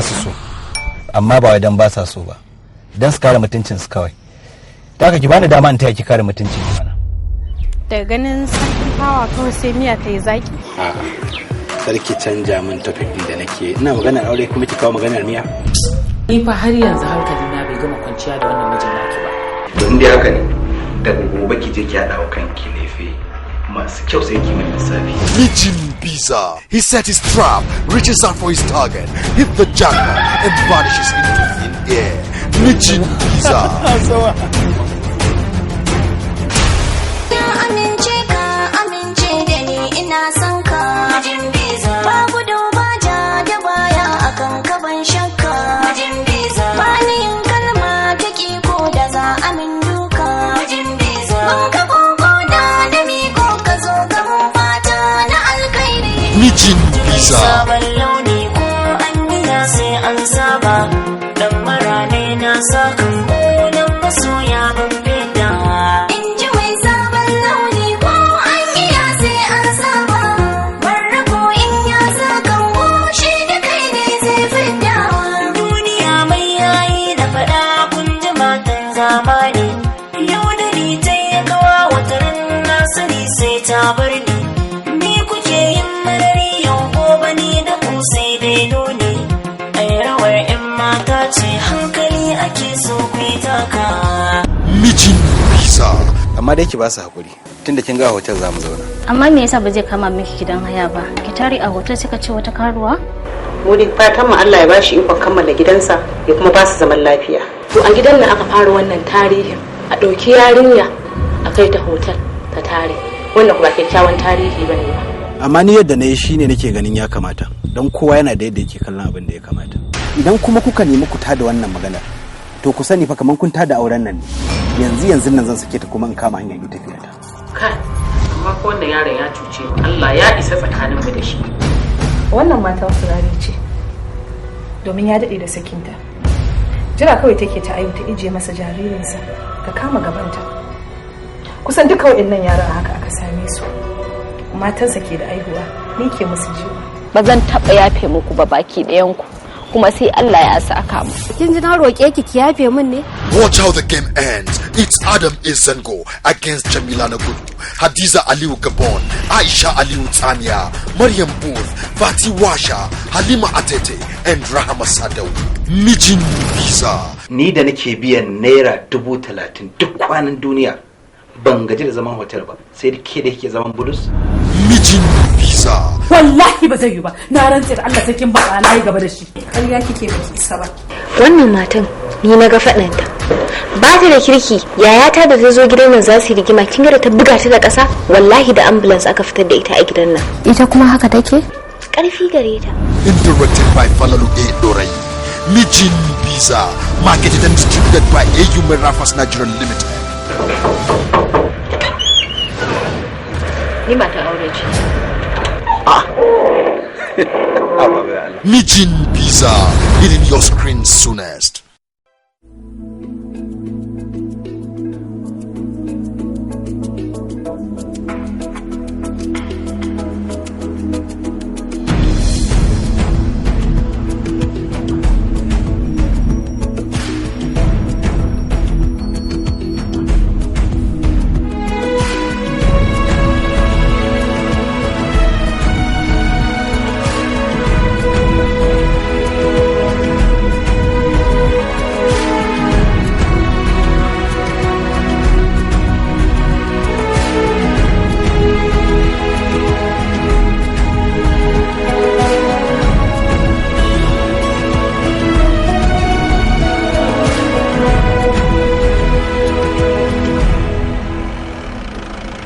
ba su so, amma ba wai dan ba sa so ba, dan su kare mutuncin su kawai. Ta haka ki bani dama in taya ki kare mutuncin ki mana. Daga ganin sarkin fawa kawai sai miya ta yi zaki. A'a, sarki canja min topic din da nake. Ina maganar aure kuma ki kawo maganar miya. Ni fa har yanzu hankali na bai gama kwanciya da wannan mijin naki ba. To in dai haka ne, daga gobe ki je ki haɗa wa kanki lefe masu kyau sai ki min lissafi. Mijin Biza. He set his trap, reaches out for his target, hit the jackpot, and vanishes into thin air. Mijin Biza. Na amince ka amince da ni, ina son ka. Ba gudu ba ja da baya akan ka, ban shakka. Ba ni yin kalma ta ki ko da za a min duka. Ban ka koko da da miko ka zo ka mun fata na alkhairi. Mijin Biza. Sabon launi ko an yi sai an saba. Dan marane na sa kan nan masoya ban fita. In ji mai sabon launi ko an iya sai an saba. Barrako in ya sa kan shi da kai ne zai fita. Duniya mai yayi da faɗa, kun ji matan zamani. Yau da ni ta yi kawa, wata ran na sani sai ta bar ni. Ni kuke yin marari yau, gobe ni da ku sai dai dole. Ai rawar 'yan mata ce, hankali ake so ku yi taka. Mijin Biza. Amma dai ki ba su hakuri, tunda kin ga hotel za mu zauna. Amma me yasa ba zai kama miki gidan haya ba? Ki tare a hotel sai ka ce wata karuwa? Mu dai fatan mu Allah ya bashi ikon kammala gidansa ya kuma ba su zaman lafiya. To a gidan nan aka fara wannan tarihin, a ɗauki yarinya a kai ta hotel ta tare. Wannan ba kyakkyawan tarihi bane ba. Amma ni yadda na yi shine nake ganin ya kamata, don kowa yana da yadda yake kallon abin da ya kamata. Idan kuma kuka nemi ku tada wannan maganar, to ku sani fa kaman kun tada auren nan ne. Yanzu yanzu nan zan sake ta kuma in kama hanyar yi tafiya ta. Kai, amma ko wannan yaron ya cuce mu. Allah ya isa tsakanin mu da shi. Wannan mata turare ce, domin ya daɗe da sakinta. Jira kawai take ta ayu ta ijiye masa jaririnsa ta kama gabanta. Kusan duka waɗannan yaran haka aka same su. Matansa ke da aihuwa, ni ke musu jiwa. Ba zan taɓa yafe muku ba baki ɗayanku, kuma sai Allah ya saka mu. Kin ji na roƙe ki ki yafe min ne? Watch how the game ends. It's Adam A. Zango against Jamila Nagudu, Hadiza Aliyu Gabon, Aisha Aliyu Tsamiya, Maryam Booth, Fati Washa, Halima Atete, and Rahama Sadau. Mijin Biza. Ni da nake biyan ₦30,000 duk kwanan duniya ban gaji da zaman hotel ba, sai da ke da yake zaman bulus. Mijin Biza. Wallahi ba zai yi ba. Na rantse da Allah sai kin baka na yi gaba da shi. Ƙarya kike, baki isa ba. Wannan matan ni na ga faɗanta. Ba ta da kirki, yayata da ta zo gidan nan za su yi rigima, kin ga da ta buga ta da ƙasa, wallahi da ambulance aka fitar da ita a gidan nan. Ita kuma haka take? Ƙarfi gare ta. And directed by Falalu A. Dorai. Mijin Biza. Marketed and distributed by AU Merafas Nigeria Limited. Ni mata aure ce. Mijin Biza. Hitting your screen soonest.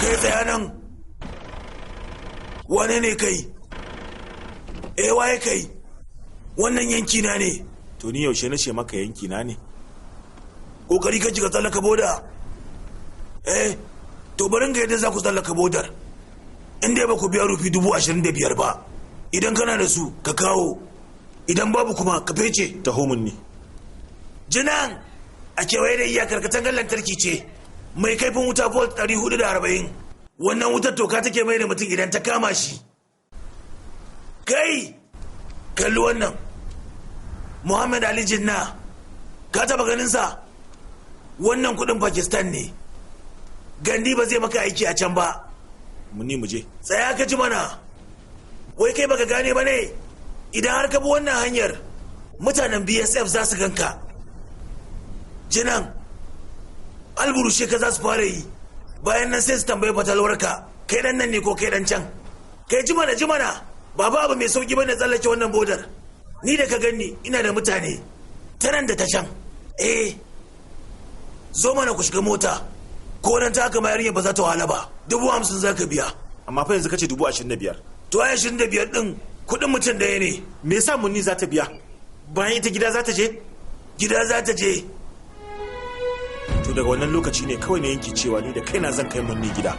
Kai, tsaya nan! Wane ne kai? Eh, waye kai? Wannan yanki na ne. To ni yaushe na ce maka yanki na ne? Kokari ka ka tsallaka boda. Eh, to barin ga yadda za ku tsallaka bodar. In dai ba ku biya rufi 25,000 ba, idan kana da su ka kawo, idan babu kuma ka fece. Taho mun ne. Jinan a kewaye da iyakar katangar lantarki ce mai kaifin wuta volt 440. Wannan wutar toka take mai da mutum idan ta kama shi. Kai, kalli wannan. Muhammad Ali Jinnah. Ka taba ganin sa? Wannan kudin Pakistan ne. Gandi ba zai maka aiki a can ba. Munni mu je. Tsaya ka ji mana. Wai kai baka gane ba ne? Idan har ka bi wannan hanyar, mutanen BSF za su ganka. Jinan, alburushe ka za su fara yi. Bayan nan sai su tambayi fatalwarka, kai dan nan ne ko kai dan can. Kai ji mana ji mana, ba abu mai sauki bane tsallake wannan bodar. Ni da ka ganni ina da mutane, ta nan da ta can. Eh, zo mana ku shiga mota. Ko nan ta haka ma yarinya ba za ta wahala ba. 50,000 za ka biya. Amma fa yanzu kace 25,000. To ai 25 din kuɗin mutum ɗaya ne. Me yasa Munni za ta biya? Bayan ita gida za ta je? Gida za ta je. To daga wannan lokaci ne kawai na yanke cewa ni da kaina zan kai Munni gida.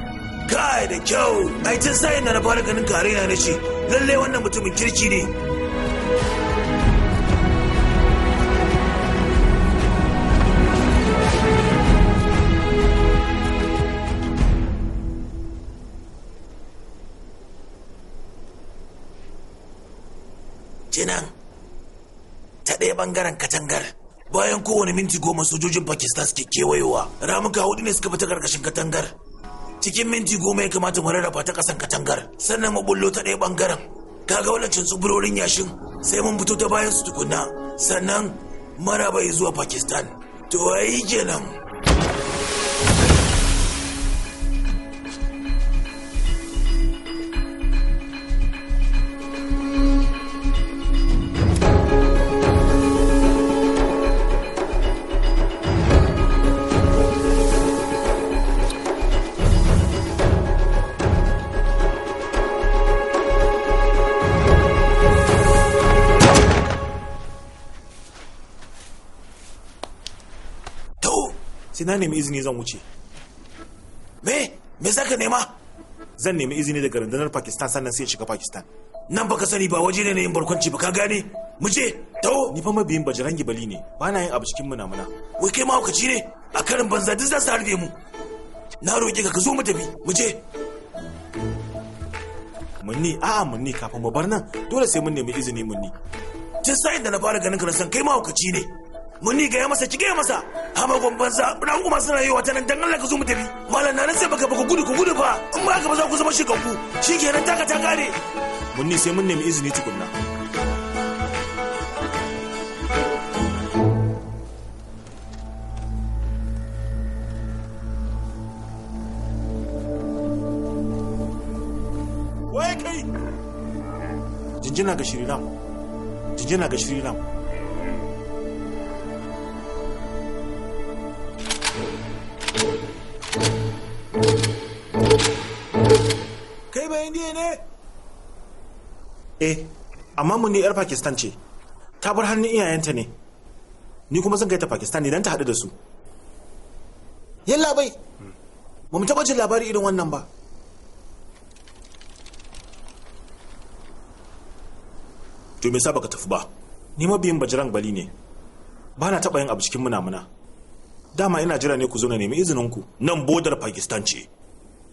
Kai da kyau. Ai tun sa'in da na fara ganin kare na nace lalle wannan mutumin kirki ne. Jinan ta ɗaya ɓangaren katangar bayan kowane minti 10 sojojin Pakistan suke kewayowa. Ramuka 4 ne suka fita karkashin katangar. Cikin minti 10 ya kamata mu rarrafa ta ƙasan katangar, sannan mu bullo ta ɗaya ɓangaren. Kaga wadancan tsibirorin yashin, sai mun fito ta bayan su tukunna, sannan maraba zuwa Pakistan. To ai kenan. Sai na nemi izini zan wuce. Me? Me za ka nema? Zan nemi izini daga rundunar Pakistan sannan sai in shiga Pakistan. Nan baka sani ba waje ne na yin barkwanci ba, ka gane? Mu je, taho. Ni fa mabiyin Bajrangi Bali ne, ba na yin abu cikin munamuna. Wai kai mahaukaci ne? A karin banza duk za su harbe mu. Na roƙe ka ka zo mu tafi, mu je. Munni, a'a Munni, kafin mu bar nan dole sai mun nemi izini Munni. Tun sa'in da na fara ganin ka na san kai mahaukaci ne. Munni gaya masa, ki gaya masa. Hamagon banza, na kuma suna yi wata nan dan Allah ka zo mu tafi. Malam na nan sai baka gudu ku gudu fa. In ba haka ba za ku zama shigaggu. Shikenan taka ta kare. Munni sai mun nemi izini tukunna. Wai kai! Jinjina ga Shriram. Jinjina ga Shriram. Kai ba Indiya ne? Eh, amma Munni yar Pakistan ce. Ta bar hannun iyayenta ne. Ni kuma zan kai ta Pakistan ne don ta haɗu da su. Yalla bai. Ba mu taɓa jin labari irin wannan ba. To me yasa baka tafi ba? Ni mabiyin Bajrang Bali ne. Ba na taɓa yin abu cikin munamuna. Dama ina jira ne ku zo na nemi izinin ku. Nan bodar Pakistan ce.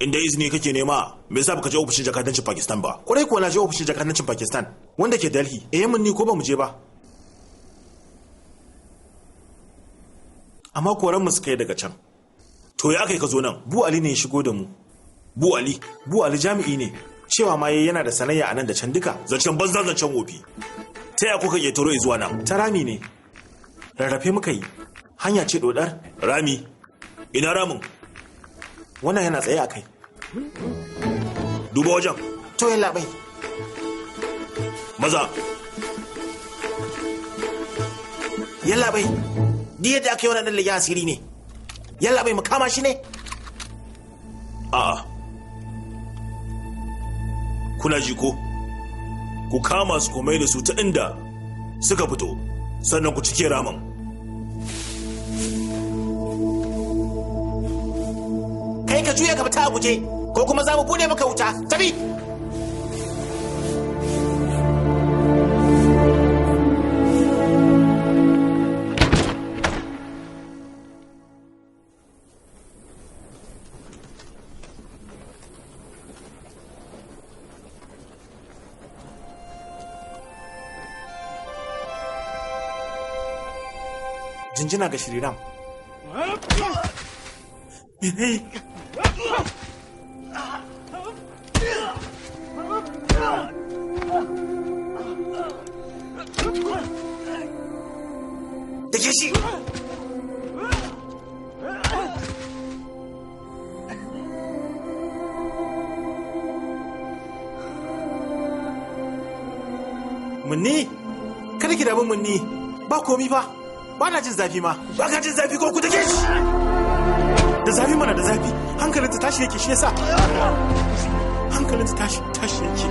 Inda izini kake nema, me yasa baka je ofishin jakadancin Pakistan ba? Kwarai kuwa na je ofishin jakadancin Pakistan wanda ke Delhi. Eh Munni ko ba mu je ba. Amma koran mu suka yi daga can. To ya kai ka zo nan? Bu Ali ne ya shigo da mu. Bu Ali? Bu Ali jami'i ne. Cewa ma yana da sanayya a nan da can duka. Zancen banza zancen wofi. Ta ya kuka ƙetaro zuwa nan? Ta rami ne. Rarrafe muka yi. Hanya ce dodar. Rami? Ina ramin? Wannan yana tsaye a kai. Duba wajen. To yalla bai. Maza. Yalla bai. Di yadda aka yi wannan dan asiri ne. Yalla bai mu kama shi ne? A'a. Kuna ji ko? Ku kama su komai da su ta inda suka fito, sannan ku cike ramin. Kai ka juya ka fita a guje, ko kuma za mu bude maka wuta. Tafi! Jinjina ga Shriram. Mene? Da ke shi! Munni? Kada ki damu Munni. Ba komi fa. Ba na jin zafi ma. Ba ka jin zafi ko ku take shi? Da zafi mana da zafi. Hankalinta tashi yake shi yasa. Hankalinta tashi tashi yake.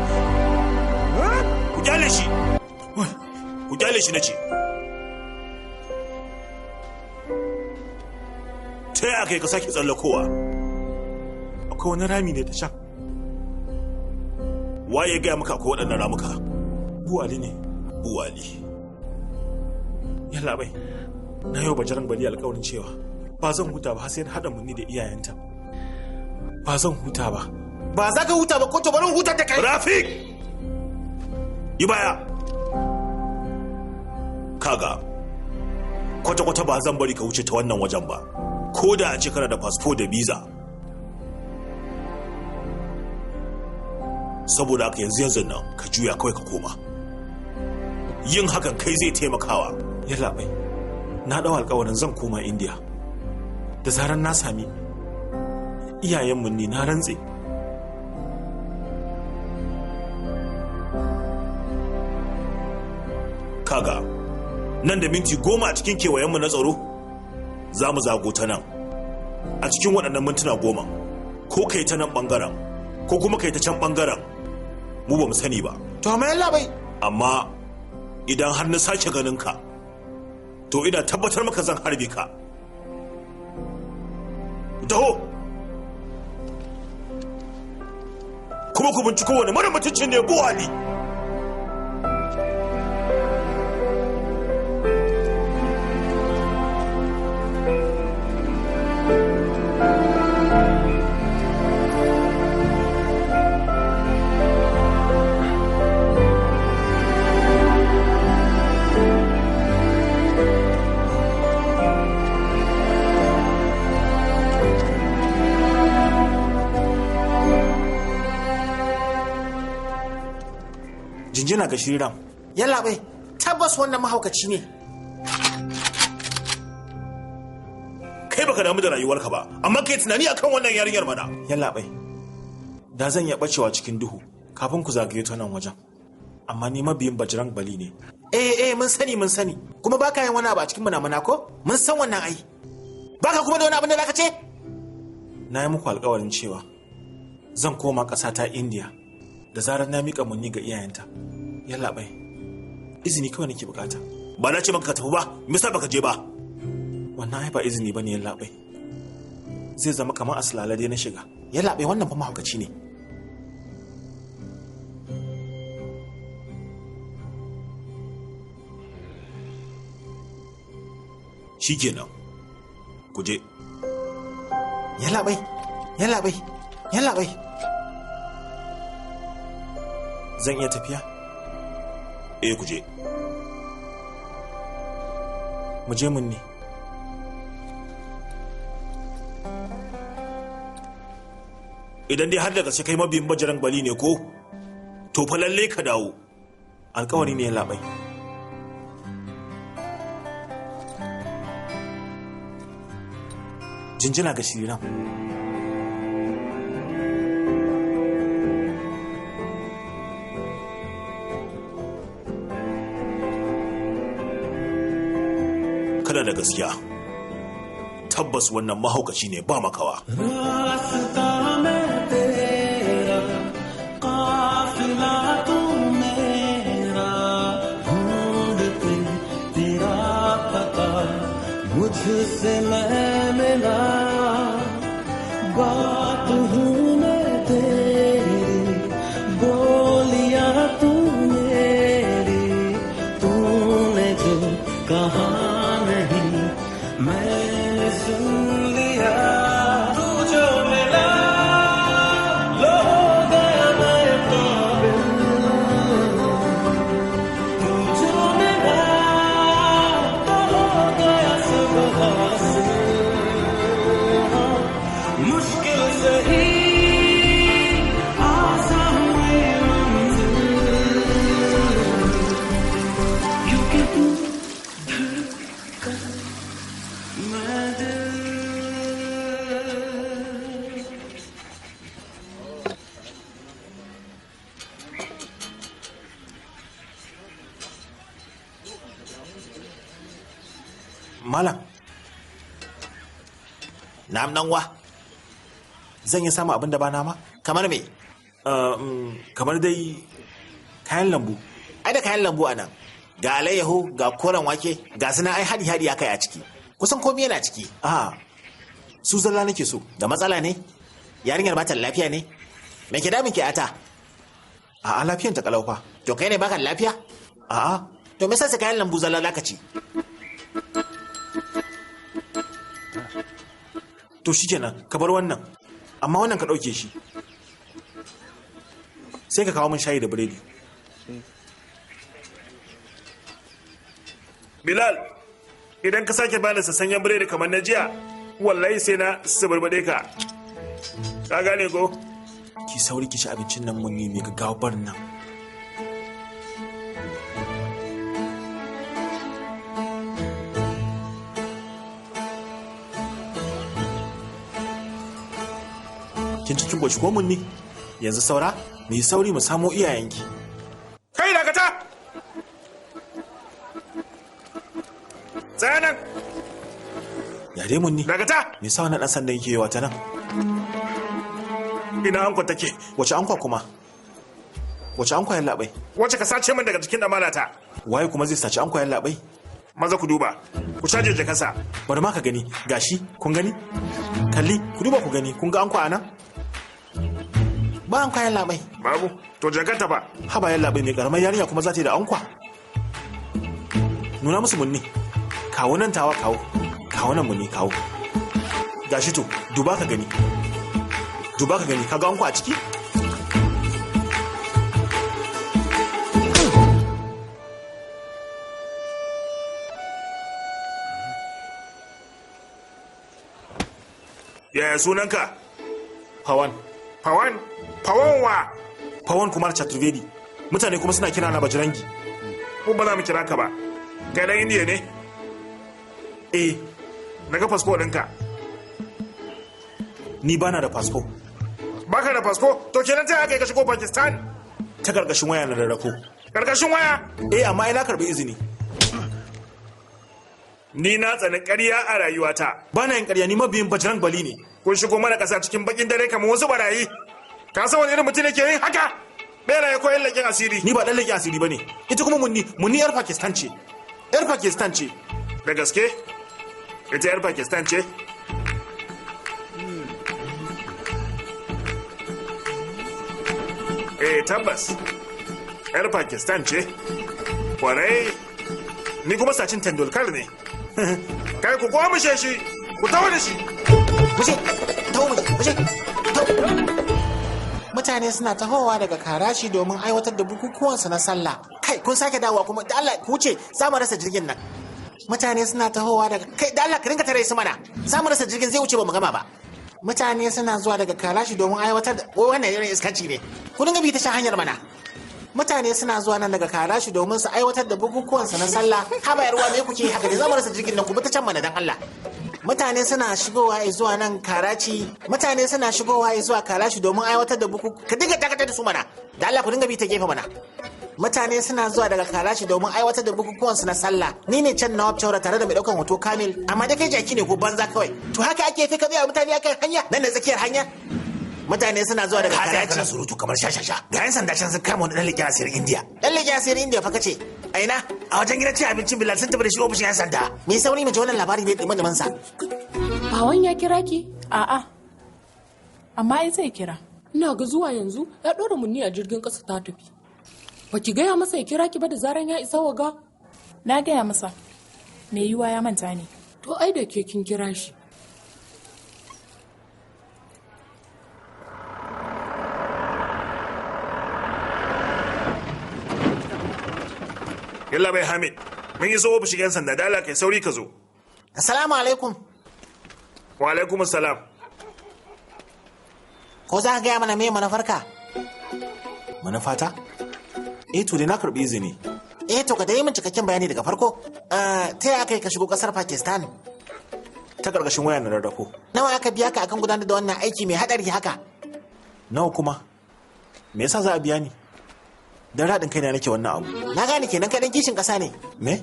Ku kyale shi. Ku kyale shi nace. Ta yaya kai ka sake tsallakowa? Akwai wani rami ne ta can. Waye ya gaya maka akwai waɗannan ramuka? Buwali ne. Buwali. Yalla bai. Na yau Bajaran Bali alƙawarin cewa ba zan huta ba har sai na haɗa Munni da iyayenta. Ba zan huta ba. Ba za ka huta ba ko to bari in hutar da kai. Rafik! Yi baya! Kaga, kwata-kwata ba zan bari ka wuce ta wannan wajen ba, ko da a ce kana da fasfo da biza. Saboda haka yanzu yanzu nan ka juya kawai ka koma. Yin hakan kai zai taimakawa. Yalla bai. Na ɗau alƙawarin zan koma Indiya. Da zarar na sami iyayen Munni na rantse. Kaga, nan da minti 10 a cikin kewayenmu na tsaro, za mu zago ta nan. A cikin waɗannan mintuna 10, ko kai ta nan ɓangaren, ko kuma kai ta can ɓangaren, mu ba mu sani ba. To amma yalla bai. Amma idan har na sake ganin ka, to ina tabbatar maka zan harbe ka. Taho! Kuma ku binciko wani mara mutuncin ne buwali. Jinjina ga Shriram. Yalla bai, tabbas wannan mahaukaci ne. Kai baka damu da rayuwarka ba, amma kai tunani akan wannan yarinyar mana. Yalla bai. Da zan iya bacewa cikin duhu kafin ku zagaye ta nan wajen. Amma ni mabiyin Bajrang Bali ne. Eh eh mun sani mun sani. Kuma baka yin wani abu a cikin munamuna ko? Mun san wannan ai. Baka kuma da wani abin da zaka ce? Na yi muku alƙawarin cewa zan koma ƙasa ta Indiya da zarar na miƙa Munni ga iyayenta. Yalla bai. Izini kawai nake bukata. Ba na ce maka ka tafi ba, me yasa baka je ba? Wannan ai ba izini bane yalla bai. Zai zama kamar asalala dai na shiga. Yalla bai wannan fa mahaukaci ne. Shikenan. Ku je. Yalla bai. Yalla bai. Yalla bai. Zan iya tafiya? Eh ku je. Mu je Munni. Idan dai har da gaske kai mabiyin Bajrang Bali ne ko? To fa lalle ka dawo. Alƙawari ne yalla bai. Jinjina ga Shriram. Kana da gaskiya. Tabbas wannan mahaukaci ne ba makawa. मुझसे मैं मिला बात हूँ मैं तेरी बोलियां तू मेरी तूने जो कहा नहीं मैंने सुन लिया तू जो मिला लो हो गया मैं काबिल तू जो मिला तो हो गया सब। Malam. Na'am dan uwa. Zan yi samu abin da ba nama? Kamar me? Kamar dai kayan lambu. Ai da kayan lambu a nan. Ga alayyahu, ga koren wake, ga suna ai hadi hadi akai a ciki. Kusan komai yana ciki. A su zalla nake so. Da matsala ne? Yarinyar ba ta lafiya ne? Me ke damun ki ata? A'a lafiyan ta kalau fa. To kai ne baka da lafiya? A'a. To me yasa sai kayan lambu zalla zaka ci? To shikenan, ka bar wannan. Amma wannan ka ɗauke shi. Sai ka kawo min shayi da biredi. Bilal, idan ka sake bani sassanyen biredi kamar na jiya, wallahi sai na suburbade ka. Ka gane ko? Ki sauri ki ci abincin nan mun ne mai gaggawa barin nan. Kin ci kin goshi ko mun ne? Yanzu saura, mu yi sauri mu samo iyayenki. Kai dakata! Tsaya nan! Ya dai mun ne? Dakata! Me yasa wannan dan sandan yake yawa ta nan? Ina ankwa take? Wace ankwa kuma? Wace ankwa ya labai? Wace ka sace min daga jikin damalata? Waye kuma zai saci ankwa ya labai? Maza ku duba, ku caje jakarsa. Bari ma ka gani, gashi, kun gani? Kalli, ku duba ku gani, kun ga ankwa anan? Ba ankwa ya labai. Babu, to jakarta fa. Haba ya labai mai karamar yarinya kuma za ta yi da ankwa. Nuna musu munni. Kawo nan tawa kawo. Kawo nan munni kawo. Gashi to, duba ka gani. Duba ka gani, ka ga ankwa a ciki? Yaya sunanka? Pawan. Pawan? Pawan wa? Pawan Kumar Chaturvedi. Mutane kuma suna kira na Bajrangi. Ko ba za mu kira ka ba. Kai dan Indiya ne? Eh. Naga fasfo ɗinka. Ni bana da fasfo. Baka da fasfo? To kenan ta aka yi ka shigo Pakistan? Ta karkashin waya na rarrafo. Karkashin waya? Eh, amma ai na karbi izini. Ni na tsani ƙarya a rayuwata. Bana yin ƙarya, ni mabiyin Bajrang Bali ne. Kun shigo mana ƙasa cikin bakin dare kamar wasu barayi. Ka san wani irin mutum ne ke yin haka? Beraye ko yan leƙen asiri. Ni ba ɗan leƙen asiri ba ne. Ita kuma Munni, Munni 'yar Pakistan ce. 'Yar Pakistan ce. Da gaske? Ita 'yar Pakistan ce? Eh tabbas. 'Yar Pakistan ce. Kwarai. Ni kuma Sachin Tendulkar ne. Kai ku kwamushe shi, ku tawo da shi. Mushe, tawo mushe, mushe, Mutane suna tahowa daga Karachi domin aiwatar da bukukuwansu na sallah. Kai, kun sake dawowa kuma da Allah ku wuce, za mu rasa jirgin nan. Mutane suna tahowa daga kai da Allah ka rinka tare su mana. Za mu rasa jirgin zai wuce ba mu gama ba. Mutane suna zuwa daga Karachi domin aiwatar da wannan irin iskanci ne. Ku dinga bi ta shan hanyar mana. Mutane suna zuwa nan daga Karachi domin su aiwatar da bukukuwansu na sallah. Haba yarwa me kuke haka ne za mu rasa jirgin nan ku bi ta can mana dan Allah. Mutane suna shigowa zuwa nan Karachi, mutane suna shigowa zuwa Karachi domin aiwatar da bukuku. Ka dinga dakatar da su mana. Da Allah ku dinga bi ta gefe mana. Mutane suna zuwa daga Karachi domin aiwatar da bukukuwansu na sallah. Ni ne can Nawab Chaura tare da mai daukan hoto Kamil, amma dai kai jaki ne ko banza kawai. To haka ake kai ka tsaya mutane akan hanya, nan da tsakiyar hanya. Mutane suna zuwa daga Ka tsaya Karachi. kana surutu kamar shashasha. Ga 'yan sanda can sun kama wani ɗan leƙen asirin Indiya. Dan leƙen asirin Indiya fa kace. A ina? A wajen gidan cin abincin Bilal sun tafi da shi ofishin 'yan sanda. Me sauri mu ji wannan labari ne dumin sa. Bawan ya kira ki? A'a. Amma ai zai kira. Ina ga zuwa yanzu ya ɗora munni a jirgin ƙasa ta tafi. Ba ki gaya masa ya kira ki ba da zaran ya isa waga? Na gaya masa. Me yiwa ya manta ne. To ai da ke kin kira shi. Yalla bai Hamid, mun yi so ofishin 'yan sanda da Allah kai sauri ka zo. Assalamu alaikum. Wa alaikum assalam. Ko za ka gaya mana me manufarka? Manufata? Eh to dai na karbi izini. Eh to ka dai min cikakken bayani daga farko. Ta yaya aka yi ka shigo kasar Pakistan? Ta karkashin waya na rarrafo. Nawa aka biya ka akan gudanar da wannan aiki mai hadari haka? Nawa kuma? Me yasa za a biya ni? Dan raɗin kaina nake wannan abu. Na gane kenan kai dan kishin ƙasa ne. Me?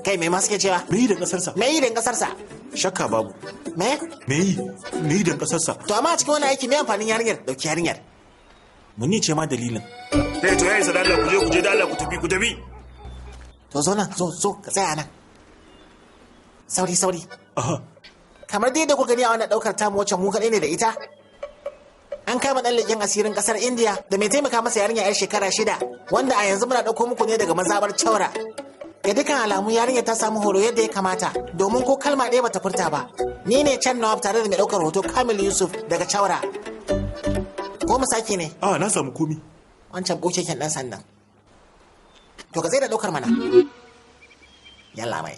Kai me ma suke cewa? Me yi dan ƙasarsa? Me yi dan ƙasarsa? Shakka babu. Me? Me yi? Me yi dan ƙasarsa? To amma a cikin wannan aiki me amfanin yarinyar? Dauki yarinyar. Munni ce ma dalilin. Kai to yayi sadalla ku je ku je da Allah ku tafi ku tafi. To zo nan zo zo ka tsaya nan. Sauri sauri. Aha. Kamar dai da kuka gani a wannan daukar tamu wacce mu kaɗai ne da ita. An kama ɗan leƙen asirin ƙasar India da mai taimaka masa yarinya 'yar shekara 6 wanda a yanzu muna ɗauko muku ne daga mazaɓar Chaura. Ga dukkan alamu yarinya ta samu horo yadda ya kamata domin ko kalma ɗaya bata furta ba. Ni ne Chan Nawab tare da mai ɗaukar hoto Kamil Yusuf daga Chaura. Ko mu sake ne? A na samu komi. Wancan ɓokeken ɗan sandan. To ka tsaye da ɗaukar mana. Yalla mai.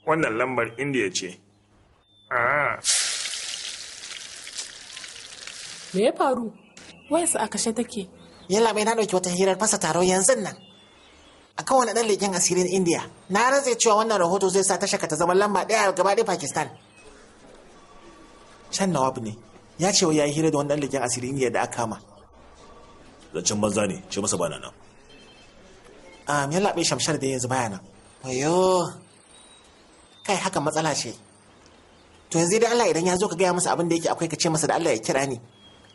Wannan lambar Indiya ce. Ah. Me ya faru? Wayarsa a kashe take. Yalla mai na ɗauki wata hirar fasa taro yanzu nan. Akan wani ɗan leƙen asirin Indiya. Na rantse cewa wannan rahoto zai sa tashaka ta zama lamba ɗaya gaba ɗaya Pakistan. Chan Nawab ne. Ya ce wai ya yi hira da wani ɗan leƙen asirin Indiya da aka kama. Zancen banza ne, ce masa bana nan. Yalla bai Shamshar da yanzu baya nan. Wayo. Kai haka matsala ce. To yanzu dai Allah idan ya zo ka gaya masa abin da yake akwai ka ce masa da Allah ya kira ni.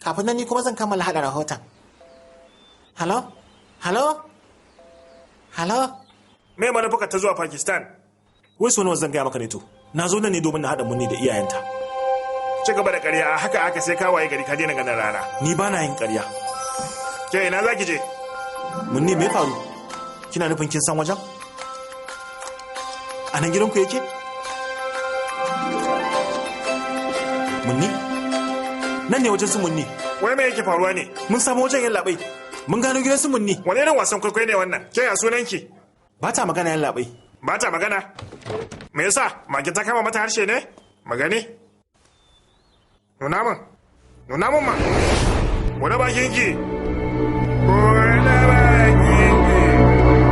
Kafin nan ni kuma zan kammala haɗa rahoton. Halo? Halo? Halo? Me manufarka ta zuwa Pakistan? Wai sau nawa zan gaya maka ne to? Na zo nan ne domin na haɗa munni da iyayenta. Ci gaba da ƙarya a haka haka sai ka waye gari ka daina ganin rana. Ni ba na yin ƙarya. Ke ina za ki je? Munni me faru? Kina nufin kin san wajen? A nan gidanku yake? Munni? Nan ne wajen su Munni. Wai me yake faruwa ne? Mun samu wajen yan labai. Mun gano gidan su Munni. Wani irin wasan kwaikwayo ne wannan? Ke ya sunanki? Ba ta magana yan labai. Ba ta magana? Me yasa? Mage ta kama mata harshe ne? Magani? Nuna min. Nuna min ma. Wani bakin ki? Wani bakin ki?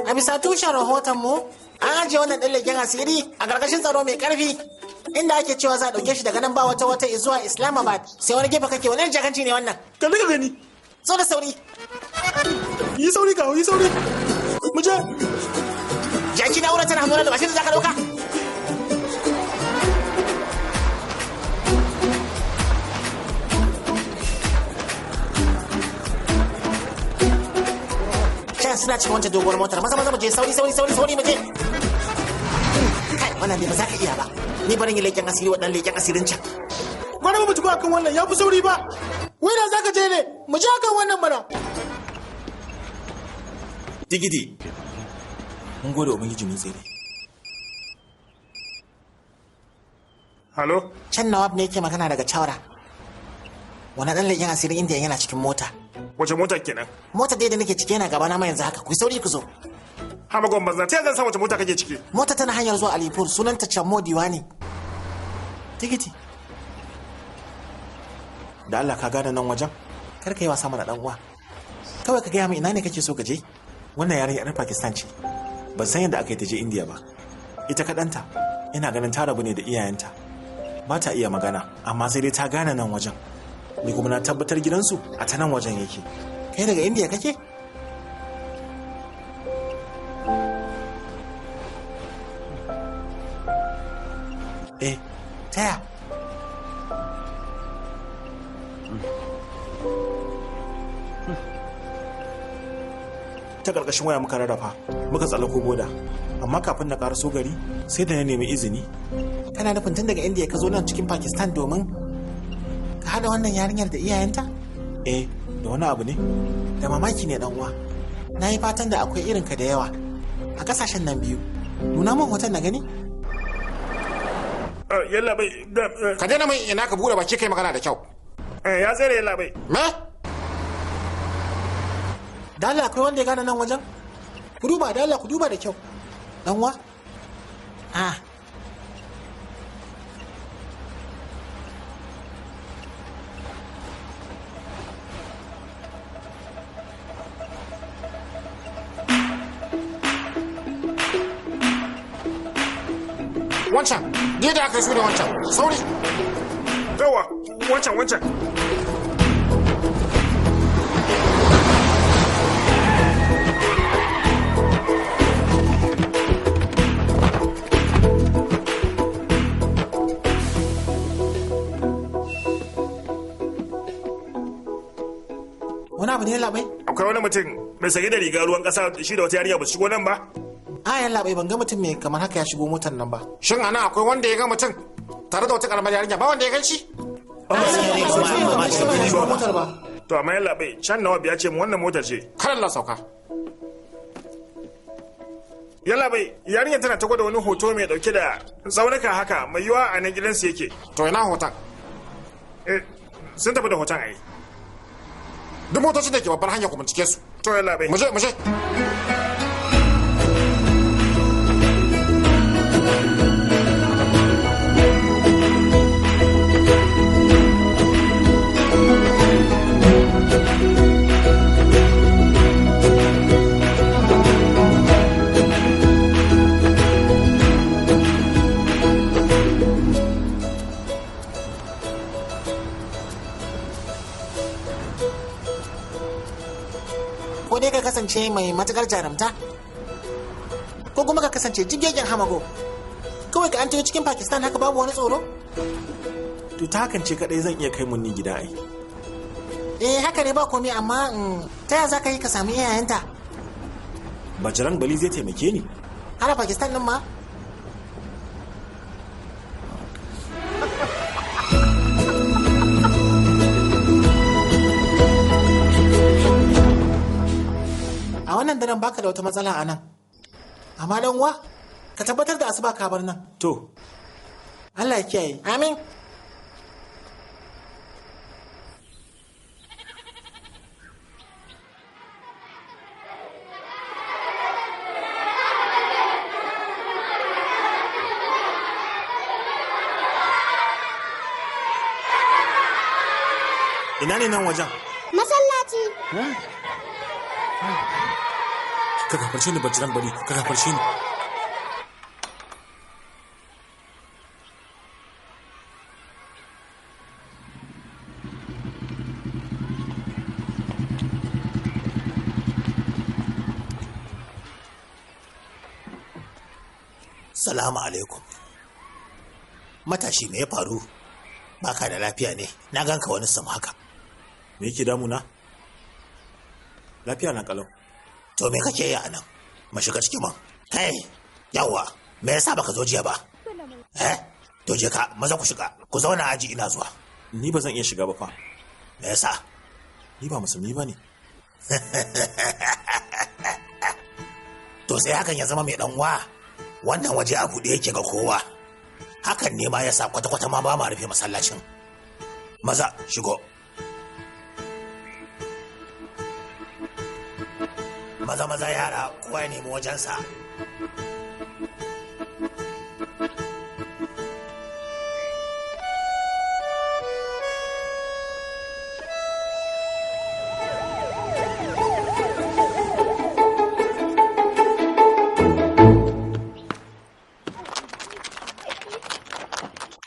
A bisa tushen rahoton mu, an ajiye wannan ɗan leƙen asiri a ƙarƙashin tsaro mai ƙarfi. Inda ake cewa za a ɗauke shi daga nan ba wata wata zuwa Islamabad. Sai wani gefe kake wani jakanci ne wannan. Kalli ka gani. Zo da sauri. Yi sauri kawo, yi sauri. Mu je. Jaki na wurin tana hannuna da bashin da za ka ɗauka. Can suna cikin wancan doguwar motar maza maza mu je sauri sauri sauri sauri mu je. Kai wannan dai ba za ka iya ba. Ni barin yi leƙen asiri waɗannan leƙen asirin can. Gwada mu tafi akan wannan ya fi sauri ba. Wai da za ka je ne? Mu je akan wannan mana. Digidi. Mun gode Ubangiji mun tsere. Halo? Can Nawab ne yake magana daga Chaura. Wani ɗan leƙen asirin Indiya yana cikin mota. Wace mota kenan? Mota dai da nake ciki yana gabana ma yanzu haka. Ku yi sauri ku zo. Hamagon banza, ta zan san wace mota kake ciki? Mota tana hanyar zuwa Alipur sunanta Chammo Diwani. Tikiti. Da Allah ka gane nan wajen? Kar ka yi wasa mana dan uwa. Kawai ka gaya min ina ne kake so ka je? Wannan yarinya yar Pakistan ce. Ban san yadda aka yi ta je India ba. Ita kaɗanta, ina ganin ta rabu ne da iyayenta. Ba ta iya magana, amma sai dai ta gane nan wajen. Ni kuma na tabbatar gidansu a ta nan wajen yake. Kai daga India kake? Eh, Taya. Ta ƙarƙashin waya muka rarrafa, muka tsallako boda. Amma kafin na ƙaraso gari, sai da na nemi izini. Kana nufin tun daga India ka zo nan cikin Pakistan domin ka haɗa wannan yarinyar da iyayenta? Eh, da wani abu ne? Da mamaki ne dan uwa. Na yi fatan da akwai irinka da yawa a ƙasashen nan biyu. Nuna min hoton na gani? Yalla bai. Ka daina mai ina ka bude baki kai magana da kyau. Ya tsere yalla bai. Me? Da Allah akwai wanda ya gane nan wajen? Ku duba da Allah ku duba da kyau. Dan uwa? Ah, Wancan, je da aka yi su ne wancan. Sauri. Yawa, wancan wancan. Wani abu ne labai? Akwai wani mutum mai sanye da riga ruwan kasa shi da wata yarinya ba su shigo nan ba. A yan labai ban ga mutum mai kamar haka ya shigo motar nan ba. Shin ana akwai wanda ya ga mutum tare da wata karamar yarinya ba wanda ya gan shi? To amma yan labai can nawa biya ce mu wannan motar ce. Kar Allah sauka. Yan labai yarinya tana ta gwada wani hoto mai dauke da tsaunuka haka mai yiwa a nan gidansu yake. To ina hoton? Eh, sun tafi da hoton ai. Duk motocin da ke babbar hanya ku bincike su. To yan labai. Mu je mu je. Ko dai ka kasance mai matukar jarumta ko kuma ka kasance jigegen hamago kawai ka an tafi cikin Pakistan haka babu wani tsoro. To ta hakan ce kadai zan iya kai munni gida ai. Eh haka ne ba komai amma ta ya za ka yi ka sami iyayenta? Bajrang Bali zai taimake ni. Har a Pakistan din ma? A wannan daren baka da wata matsala a nan. Amma dan uwa, ka tabbatar da asuba ka bar nan. To. Allah ya kiyaye. Amin. Ina ne nan wajen? Masallaci. Ka gafarce ni Bajrang Bali, ka gafarce ni. Salamu alaikum. Matashi me ya faru? Baka da lafiya ne? Na ganka wani sam haka. Me yake damuna? Lafiya na kalau. To me kake yi a nan? Mu shiga cikin man. Kai, yawa, me yasa baka zo jiya ba? Eh? To je ka, maza ku shiga. Ku zauna aji ina zuwa. Ni ba zan iya shiga ba fa. Me yasa? Ni ba musulmi ba ne. To sai hakan ya zama mai dan uwa. Wannan waje a buɗe yake ga kowa. Hakan ne ma yasa kwata-kwata ma ba ma rufe masallacin. Maza, shigo. Maza maza yara kowa ya nemi wajensa.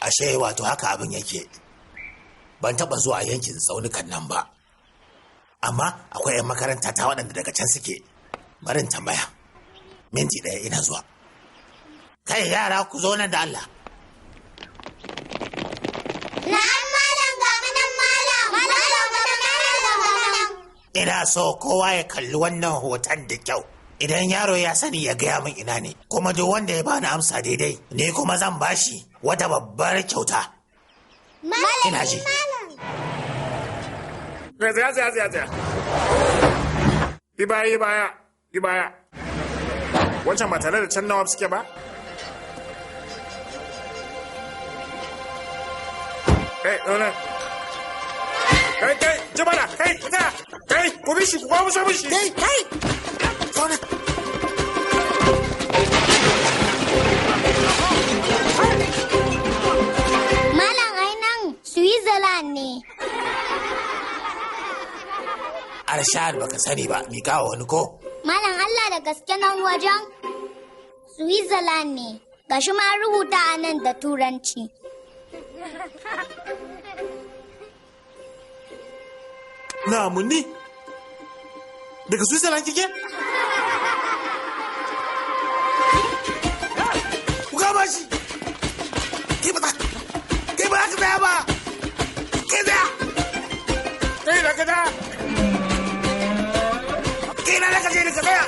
Ashe wato haka abin yake. Ban taɓa zuwa yankin tsaunukan nan ba. Amma akwai 'yan makaranta ta waɗanda daga can suke. Barin tambaya. Minti ɗaya ina zuwa. Kai yara ku zo nan da Allah. Na'am malam ga mu nan malam. Malam ga mu nan malam. Ina so kowa ya kalli wannan hoton da kyau. Idan yaro ya sani ya gaya min ina ne, kuma duk wanda ya bani amsa daidai, ni kuma zan bashi wata babbar kyauta. Ina ji. Tsaya tsaya tsaya tsaya tsaya. Yi baya yi baya yi baya. Wancan ba tare da can nawa suke ba? Kai, zauna. Kai, kai, ji mana, kai, tsaya. Kai, ku bi shi, ku kawo musu shi. Kai, kai. Zauna. Malam ai nan Switzerland ne. Arshad baka sani ba, miƙa wa wani ko? Malam Allah da gaske nan wajen Switzerland ne. Gashi ma rubuta a nan da Turanci. Na munni? Daga Switzerland kike? Ku kama shi! Kai ba kai ba ka tsaya ba! Kai tsaya! Kai da ka tsaya! Kai na da ka je da ka tsaya!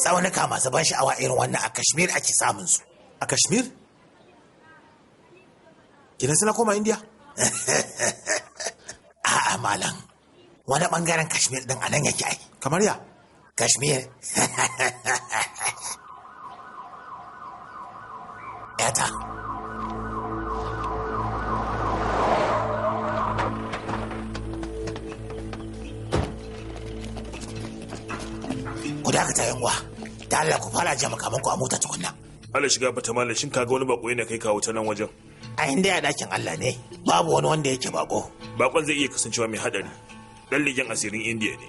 Tsaunuka masu ban sha'awa irin wannan a Kashmir ake samun su. A Kashmir? Kenan suna koma India? A'a malam, wani bangaren Kashmir din a nan yake ai. Kamar ya? Kashmir. Yata. Ku dakata yan uwa. Da Allah ku fara jama kaman ku a mota tukunna. Allah shiga bata malam, shin kaga wani bako yana kai kawo ta nan wajen? A inda ya dakin Allah ne, babu wani wanda yake bako. Bakon zai iya kasancewa mai hadari. Dan legen asirin Indiya ne.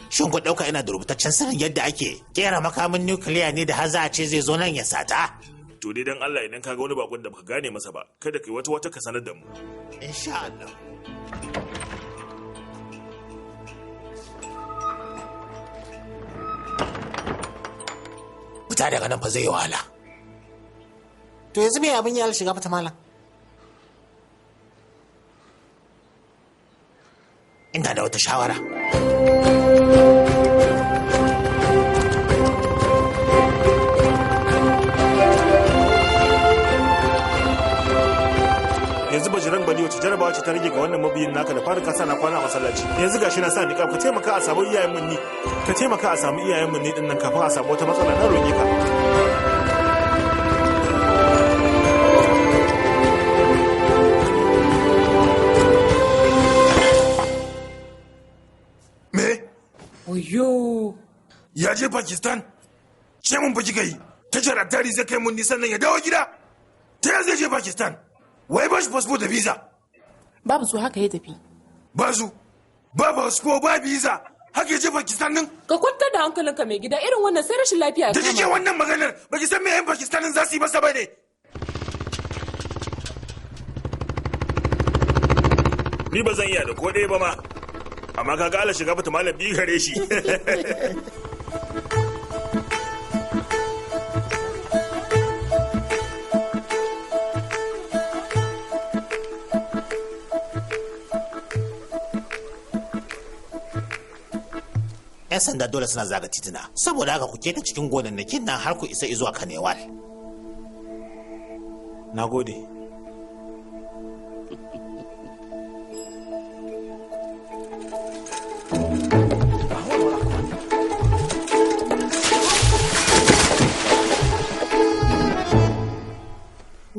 Shin ku dauka ina da rubutaccen sirrin yadda ake kera makamin nukiliya ne da har za a ce zai zo nan ya sata? To dai dan Allah idan kaga wani bakon da baka gane masa ba, kada kai wata wata ka sanar da mu. Insha Allah. Fita daga nan fa zai yi wahala. To yanzu me abin ya shiga fata malam? Ina da wata shawara. Yanzu bajiran bali wace jarabawa ce ta rage ga wannan mabiyin naka da fara kasa na kwana a masallaci. Yanzu gashi na sa niqab, ka taimaka a samu iyayen mun ni. Ka taimaka a samu iyayen mun ni din nan kafin a samu wata matsala, na roƙe ka. Me? Oyo. Ya je Pakistan? Ce mun fa kika yi. Tashar Attari zai kai mun nisan nan ya dawo gida. Ta ya zai je Pakistan? Wai ba shi fasfo da visa? Babu su, haka ya tafi. Ba su. Ba fasfo ba visa. Haka ya je Pakistan din? Ka kwantar da hankalinka mai gida, irin wannan sai rashin lafiya ya Da kike kama. wannan maganar baki san me yan Pakistan din za su yi masa ba ne. Ni ba zan iya da ko ɗaya ba ma. Amma kaga Allah shiga bata malam bi gare shi. 'Yan sanda dole suna zaga titina, saboda haka ku keta cikin gonannakin nan har ku isa zuwa Kanewal. Na gode.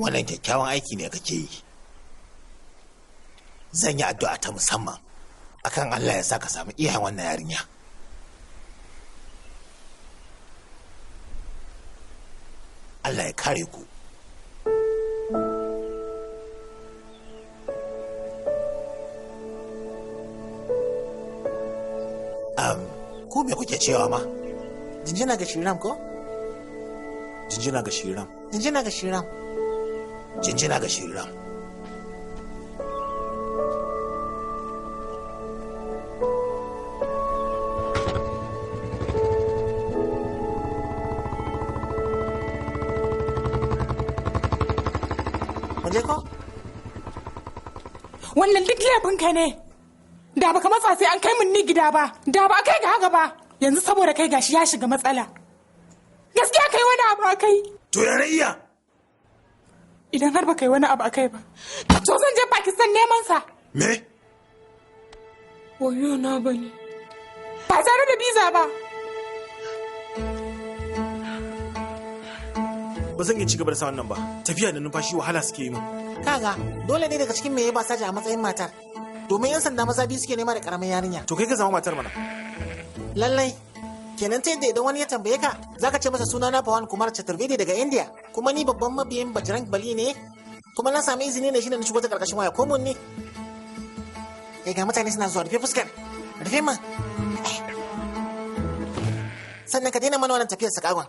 Wannan kyakkyawan aiki ne kake yi. Zan yi addu'a ta musamman akan Allah ya sa ka samu iyayen wannan yarinya. Allah ya kare ku. Ku me kuke cewa ma? Jinjina ga Shiram ko? Jinjina ga Shiram. Jinjina ga Shiram. Jinjina ga Shiram. Mu je ko? Wannan duk laifinka ne. Da baka matsa sai an kai mun ni gida ba, da ba kai ga haka ba. Yanzu saboda kai gashi ya shiga matsala. Gaskiya kai wani abu a kai. To ya na iya? Idan har baka yi wani abu a kai ba, to zan je Pakistan neman sa. Me? Wayo na bane. Ba tare da biza ba. Ba zan iya cigaba da sa wannan ba. Tafiya da numfashi wahala suke yi min. Kaga dole ne daga cikin me ya ba saja a matsayin matar. Domin 'yan sanda maza biyu suke nema da karamin yarinya. To kai ka zama matar mana. Lallai. Kenan ta yadda idan wani ya tambaye ka, zaka ce masa sunana Pawan Kumar Chaturvedi daga India, kuma ni babban mabiyin Bajrang Bali ne, kuma na sami izini ne shine na shigo ta karkashin waya ko mun ne. Kai ga mutane suna zuwa, rufe fuskar. Rufe ma. Sannan ka daina mana wannan tafiyar sakagon.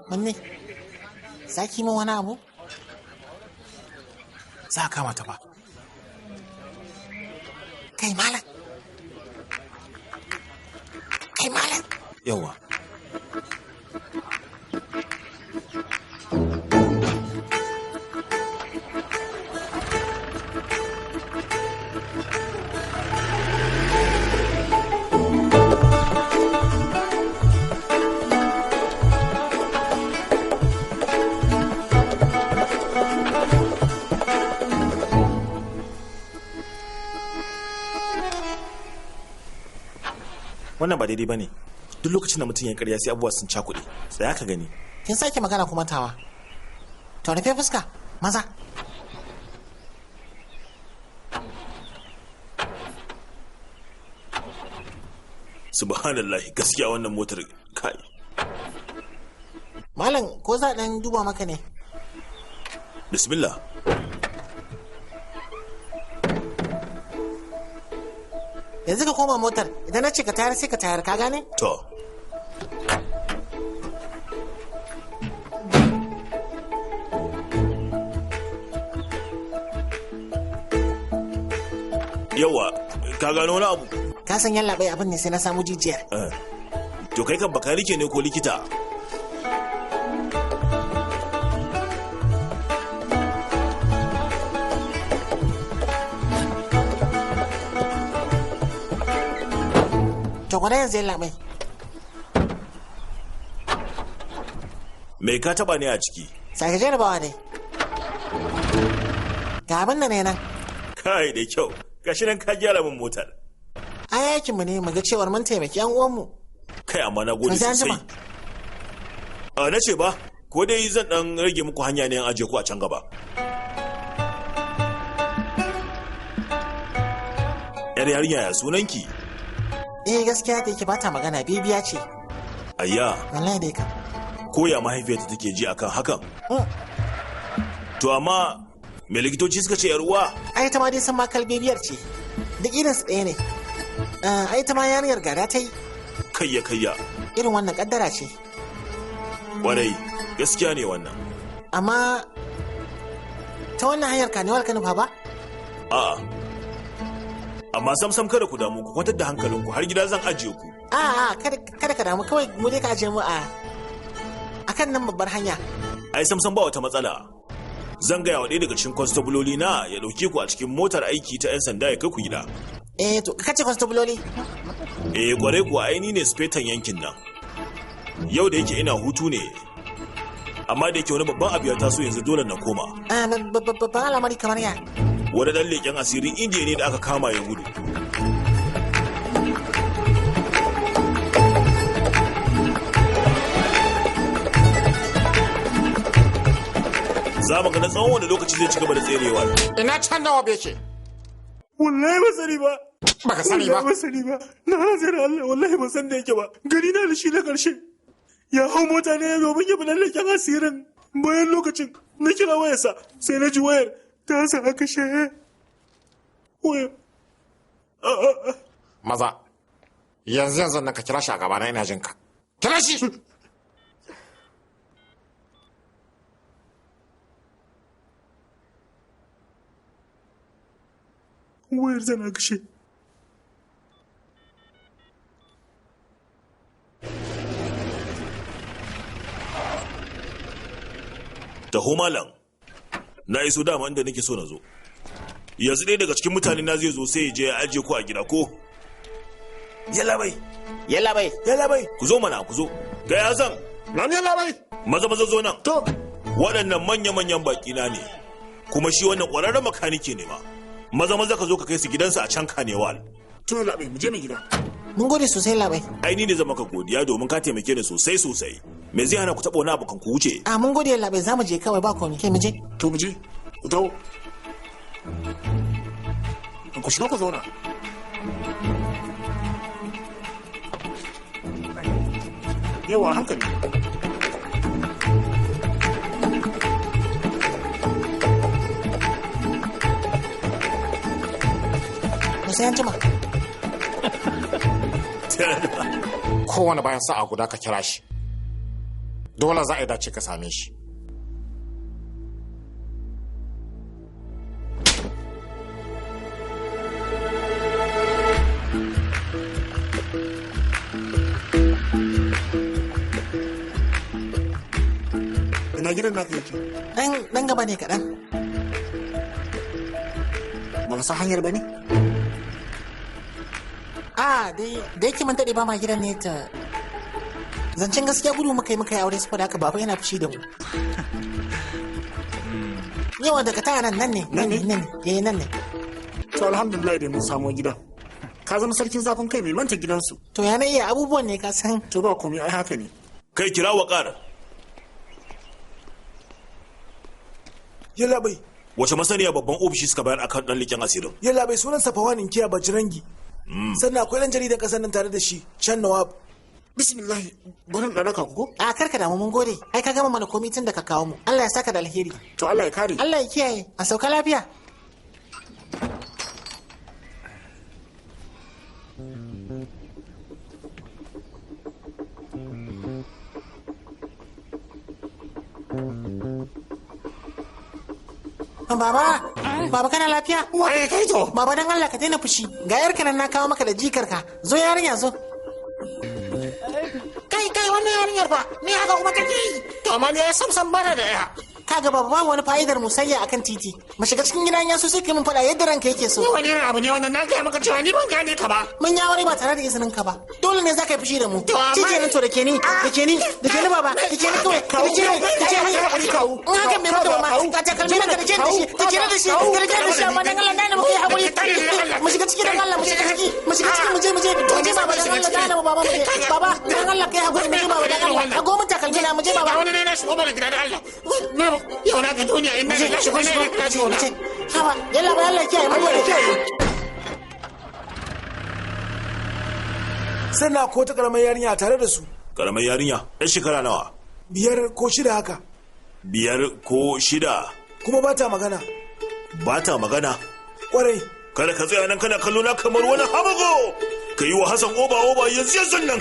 Manne, za ki min wani abu? Za a kama ta ba. Kai malam. Kai malam. Yawwa. Wannan ba daidai ba ne. Duk lokacin da mutum ya karya sai abubuwa sun cakuɗe. Tsaya ka gani. Kin sake magana kuma tawa. To rufe fuska, maza. Subhanallah, gaskiya wannan motar kai. Malam, ko za ɗan duba maka ne? Bismillah. Yanzu ka koma motar, idan na ce ka tayar sai ka tayar, ka gane? To. Yawa, ka gano wani abu? Ka san yallaɓai abin ne sai na samu jijiyar. To kai kan bakanike ne ko likita? To gwada yanzu yallaɓai. Me ka taba ne a ciki? Sake jarabawa dai. Ga abin da ne nan. Kai da kyau, gashi nan ka gyara min motar. Ai aikinmu ne mu ga cewar mun taimaki yan uwanmu. Kai amma na gode To sai an sosai. jima. A na ce ba, ko dai zan dan rage muku hanya ne an aje ku a can gaba. Yar yarinya ya sunanki? Eh gaskiya da yake bata magana bibiya ce. Ayya, Wallahi dai kam. ko ya mahaifiyarta take ji akan hakan? To amma me likitoci suka ce yar uwa? Ai ta ma dai san makal bibiyar ce. Duk irin su ɗaya ne. Ai ta ma yarinyar gada ta yi. Kayya kayya. Irin wannan kaddara ce. Kwarai, gaskiya ne wannan. Amma ta wannan hanyar kanewar ka nufa ba? A'a. Amma sam sam kada ku damu, ku kwantar da hankalinku, har gida zan ajiye ku. A'a kada kada ka damu, kawai mu dai ka ajiye mu a akan nan babbar hanya. Ai sam sam ba wata matsala. Zan gaya wa ɗaya daga cikin kwastabloli na ya ɗauke ku a cikin motar aiki ta 'yan sanda ya kai ku gida. Eh to kace kwastabloli? Eh kwarai kuwa, ai ni ne spetan yankin nan. Yau da yake ina hutu ne. Amma da yake wani babban abu ya taso yanzu dole na koma. Ah babban al'amari kamar ya. Wani ɗan leƙen asirin Indiya ne da aka kama ya gudu. Za mu ga na tsawon wani lokaci zai ci gaba da tserewa. Ina can nawa bai ce? Wallahi ba sani ba. Baka sani ba? Wallahi ba sani ba. Na hanzar Allah, wallahi ban san da yake ba. Gani na da shi na karshe. Ya hau mota ne domin ya bi ɗan leƙen asirin. Bayan lokacin na kira wayarsa sai na ji wayar ta sa aka kashe. Wayar. Maza, yanzu yanzu nan ka kira shi a gabana ina jin ka. Kira shi! Wayar tana kashe. Taho malam, na iso dama inda nake so na zo. Yanzu ɗaya daga cikin mutane na zai zo sai ya je ya ajiye ku a gida ko? Yalla bai. Yalla bai. Yalla bai. Ku zo mana ku zo. Ga ya zan. Nan yalla bai. Maza maza zo nan. To. Waɗannan manya-manyan baƙi na ne. Kuma shi wannan ƙwararren makanike ne ma. Maza maza ka zo ka kai su gidansa a can Kanewal. To labai, mu je mu gida. Mun gode sosai labai. Ai ni ne zan maka godiya domin ka taimake ni sosai sosai. Me zai hana ku taɓa wani abu kan ku wuce? A mun gode labai, za mu je kawai ba komai. Kai mu je. To mu je. Ku taho. Ku shiga ku zauna. Yawa hankali. Sai an jima. Kowane bayan sa'a guda ka kira shi, dole za a yi dace ka same shi. Ina gidan naka yake? Dan gaba ne kaɗan. Ba ka san hanyar ba ne? A dai da yake mun daɗe ba ma gidan ne ta zancen gaskiya gudu muka yi aure saboda haka baba yana fushi da mu. Yawa daga ta nan nan ne nan ne nan ne eh nan ne. To alhamdulillah dai mun samu gida. Ka zama sarkin zafin kai mai manta gidansu. To ya na iya abubuwan ne ka san. To ba komai ai haka ne. Kai kira Waƙar. Yalla bai. Wace masaniya babban ofishi suka bayar akan dan liƙen asirin? Yalla bai, sunan Safawan Inkiya Bajirangi. Sannan akwai ɗan jaridan ƙasar nan tare da shi, Can Nawab. Bismillah, bari na raka ku ko? A karka damu, mun gode. Ai ka gama mana komai tun da ka kawo mu. Allah ya saka da alheri. To Allah ya kare. Allah ya kiyaye. A sauka lafiya. Baba, baba kana lafiya? Waye kai to? Baba dan Allah ka daina fushi. Ga yarka nan na kawo maka da jikarka. Zo yarinya zo. Kai kai wannan yarinyar fa, ni haka kuma kake yi. To amma ni sam sam bana da ya. Kaga baba babu wani fa'idar musayya akan titi. Mu shiga cikin gidan yaso sai kai mun faɗa yadda ranka yake so. Ni wani irin abu ne wannan, na gaya maka cewa ni ban gane ka ba. Mun yi aure ba tare da izinin ka ba. Dole ne za ka yi fushi da mu. Shikenan to da ke ni, da ke ni, da ke ni baba, da ke ni kawai, da ke ni, da ke ni. In hakan bai maka ba ma, ka takalmi na ka da ke da shi, da ke da shi, da ke da shi amma dan Allah na ne mu kai hakuri. Mu shiga ciki dan Allah, mu shiga ciki, mu shiga ciki mu je mu je. Mu je baba dan Allah dan baba mu je. Baba dan Allah kai hakuri mu je baba dan Allah. A goma takalmi na mu je baba. Wani ne na shigo mana gida da Allah. Yau na ga duniya in na shigo na shigo na. Haba, yalla ba Allah kiyaye mu gode. Sannan akwai wata karamar yarinya tare da su. Karamar yarinya? Ɗan shekara nawa? 5 ko 6 haka. 5 ko 6. Kuma ba ta magana. Ba ta magana? Kwarai. Kada ka tsaya nan kana kallo na kamar wani hamago. Ka yi wa Hassan oba oba yanzu yanzu nan.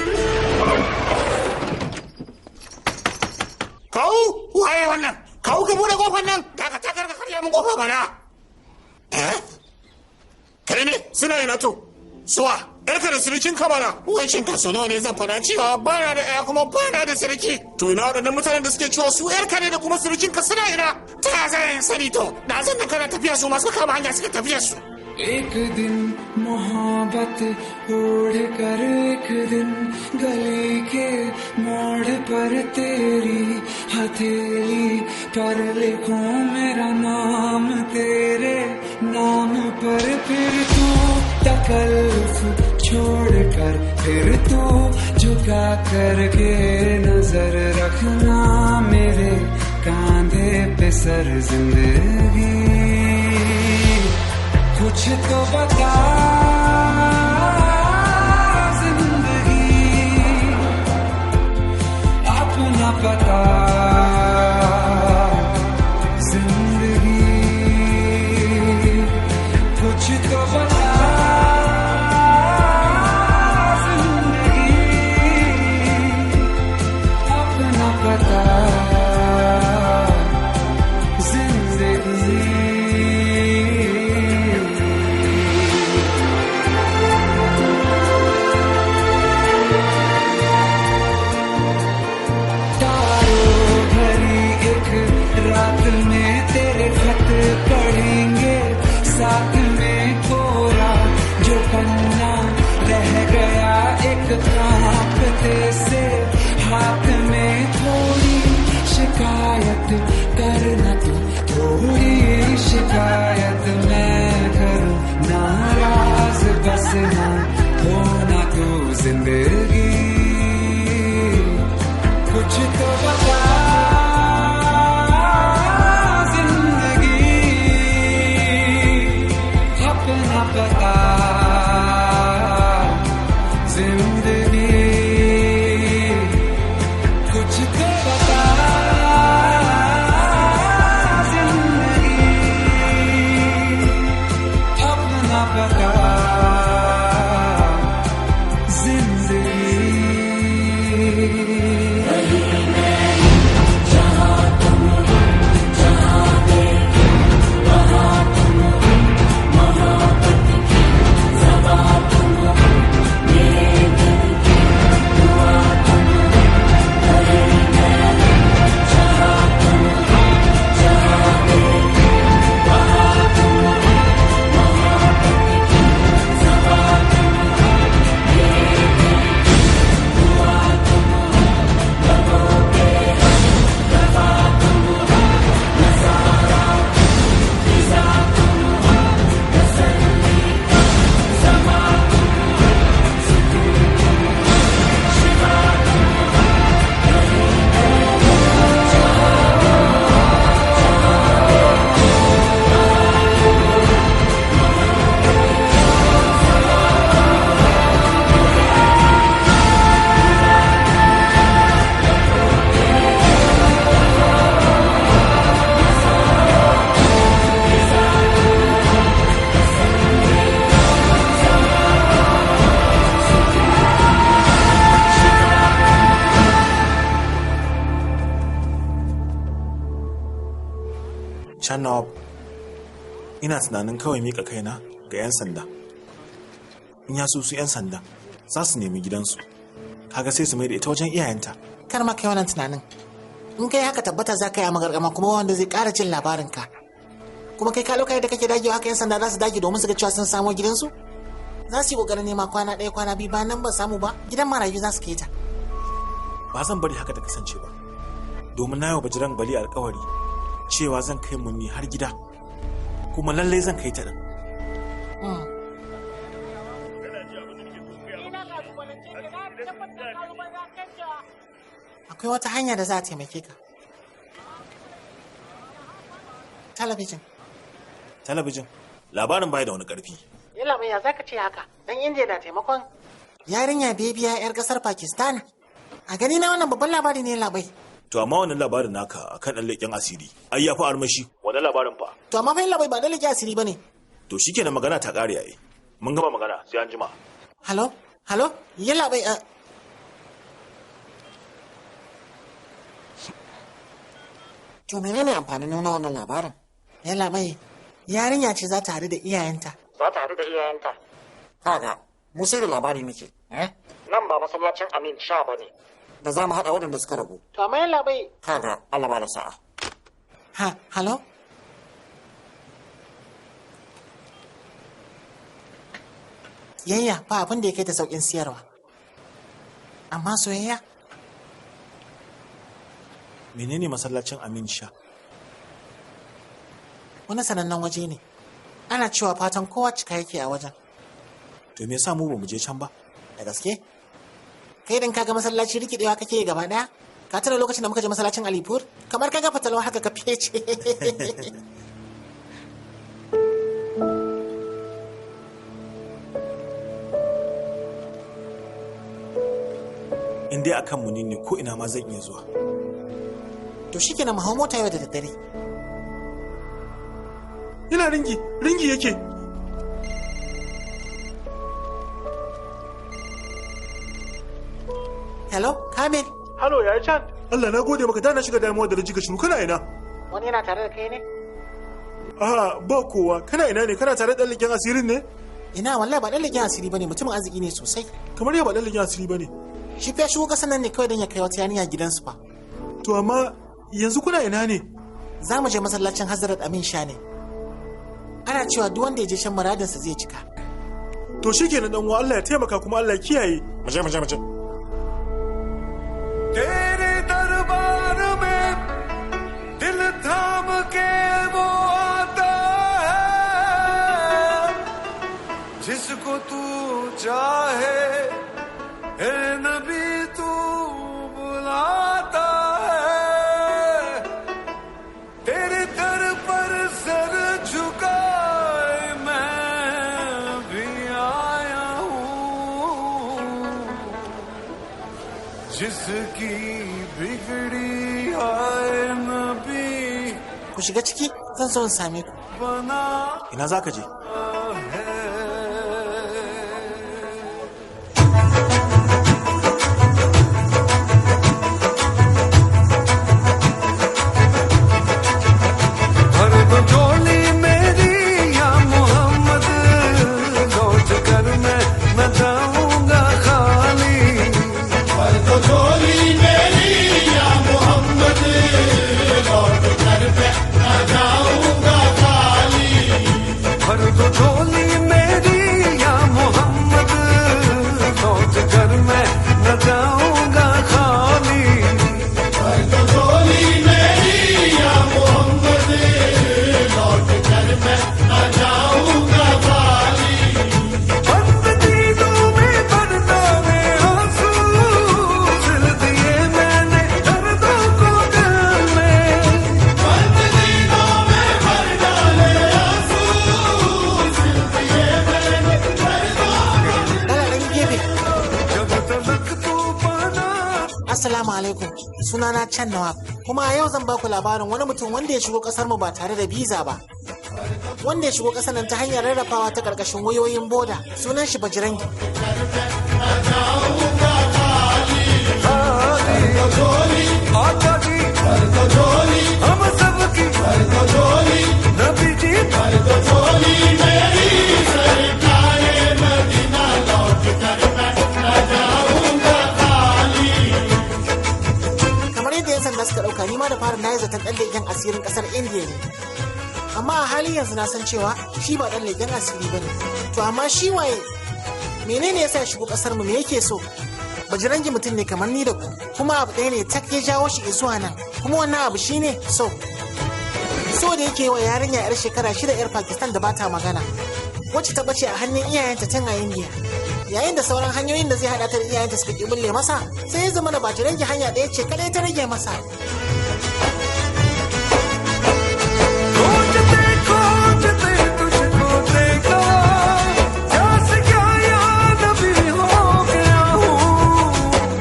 Kawu, waye wannan? Kawu ka bude kofar nan. Daga takar ka karya min kofa bana. Eh? Kai ne suna ina to? Suwa, yarka da sirikin ka bana. Wai shin ka nawa ne zan fada cewa bana da ɗaya kuma bana da siriki. To ina waɗannan mutanen da suke cewa su yarka ne da kuma sirikin ka suna ina? Ta zan sani to, da zan nan kana tafiya su masu kama hanya suka tafiya su. एक दिन मोहब्बत ओढ़ कर, एक दिन गली के मोड़ पर तेरी हथेली पर लिखूं मेरा नाम तेरे नाम पर, फिर तू तकल्लुफ छोड़ कर, फिर तू झुका करके नजर रखना मेरे कांधे पे सर जिंदगी। कुछ तो बता जिंदगी, अपना पता जिंदगी, कुछ तो बता जिंदगी, अपना पता जिंदगी। रात में तेरे खत पढ़ेंगे, साथ में कोरा जो पन्ना रह गया एक कांपते से हाथ में, थोड़ी शिकायत करना तू, थोड़ी शिकायत मैं करूँ नाराज बस ना। जिंदगी, कुछ तो बता जिंदगी, अपना पता जिंदगी, कुछ तो बता जिंदगी, अपना पता जिंदगी। Chanop, ina tunanin kawai mika kaina ga 'yan sanda. In ya so su 'yan sanda za su nemi gidansu. Kaga sai su mai da ita wajen iyayenta. Kar ma kai wannan tunanin. In kai haka tabbata za ka yi a magargama kuma wanda zai ƙara jin labarinka. Kuma kai ka lokacin da kake dagewa haka 'yan sanda za su dage domin su ga cewa sun samo gidansu? Za su yi ƙoƙarin nema kwana ɗaya kwana biyu bayan nan ba samu ba gidan marayu za su kai ta. Ba zan bari haka ta kasance ba. Domin na yi wa Bajiran Bali alkawari cewa zan kai Munni har gida. Kuma lallai zan kai ta ɗin. Akwai wata hanya da za a taimake ka. Talabijin. Talabijin, labarin bai da wani ƙarfi. Yalla mai ya zaka ce haka? Dan Indiya na taimakon yarinya bebiya yar kasar Pakistan. A gani na wannan babban labari ne labai. To amma wannan labarin naka akan ɗan leƙen asiri, ai ya fi armashi. Wannan labarin fa. To amma fa yalla bai ba dan leƙen asiri bane. To shikenan magana ta ƙare ai. Mun gama magana sai an jima. Halo, halo, yalla bai. To menene amfanin nuna wannan labarin? Yalla bai, yarinya ce za ta haɗu da iyayenta. Za ta haɗu da iyayenta. Kaga, mu sai da labari muke. Eh? Nan ba masallacin Amin Sha ba ne. Da za mu haɗa waɗanda suka rabu. To amma yalla bai. Kaga, Allah ba da sa'a. Ha, halo? Yayya ba abin da ya kai ta sauƙin siyarwa. Amma soyayya? Menene masallacin Amin Sha? Wani sanannen waje ne. Ana cewa fatan kowa cika yake a wajen. To me yasa mu ba mu je can ba? Da gaske? Kai idan kaga masallaci rikidewa kake gaba daya? Ka tuna lokacin da muka je masallacin Alipur? Kamar kaga fatalwa haka ka fece. In dai akan mu ne ko ina ma zan iya zuwa. To shikenan mu hau mota yau da daddare. Yana ringi, ringi yake. Hello, Kamil. Hello, yaya Chan. Allah na gode maka da na shiga damuwa da jika shiru kana ina? Wani yana tare da kai ne? A'a, ba kowa. Kana ina ne? Kana tare da ɗan asirin ne? Ina wallahi ba ɗan leƙen asiri bane, mutumin arziki ne sosai. Kamar ya ba ɗan leƙen asiri bane. Shi fa ya shigo ƙasar nan ne kawai don ya kai wata yarinya gidansu fa. To amma yanzu kuna ina ne? Za mu je masallacin Hazrat Amin Sha ne. Ana cewa duk wanda ya je shan muradinsa zai cika. To shikenan dan uwa, Allah ya taimaka kuma Allah ya kiyaye. Mu je mu je mu je. तेरे दरबार में दिल थाम के वो आता है, जिसको तू चाहे ए नबी तू बुलाता है, तेरे दर पर सर झुकाए मैं भी आया हूँ, जिसकी बिगड़ी आए नबी Ku shiga ciki, zan so in same ku. बना Ina za ka je? भर दो झोली मेरी या मोहम्मद, लौट कर मैं न जाऊंगा खाली। भर दो झोली मेरी या मोहम्मद, लौट कर मैं न जाऊंगा खाली। भर दो झोली मेरी या मोहम्मद, लौट कर मैं न जाऊंगा खाली। भर दो झोली मेरी या मोहम्मद, लौट कर मैं न जाऊंगा खाली। बंद दीदों में भरता में आंसू, सिल दिए मैंने दर्दों को दिल में। बंद दीदों में भर डाले आंसू, सिल दिए मैंने दर्दों को Dala ɗan gefe. जब तलक तू बना। Assalamu alaikum. Sunana Chan Nawab. Kuma a yau zan baku labarin wani mutum wanda ya shigo kasar mu ba tare da biza ba. Wanda ya shigo kasar nan ta hanyar rarrafawa ta karkashin wayoyin boda. Sunan shi Bajirangi. आका जी हम सबकी नबी ji Kamar yadda 'yan sanda suka ɗauka, ni ma da fara na yi zaton ɗan leƙen asirin ƙasar Indiya ne. Amma a halin yanzu na san cewa shi ba ɗan leƙen asiri ba ne. To amma shi waye? Menene yasa ya shigo ƙasar mu, me yake so? Bajirangi mutum ne kamar ni da ku, kuma abu ɗaya ne tak ya jawo shi zuwa nan, kuma wannan abu shine so. So da yake yi wa yarinya 'yar shekara 6 'yar Pakistan da bata magana, wacce ta bace a hannun iyayenta tun a Indiya. Yayin da sauran hanyoyin da zai haɗa ta da iyayenta suka ƙi bulle masa, sai ya zama da Bajirangi hanya ɗaya ce kaɗai ta rage masa. खोजते खोजते तुझको देखा, क्या से क्या या नबी हो गया हूँ।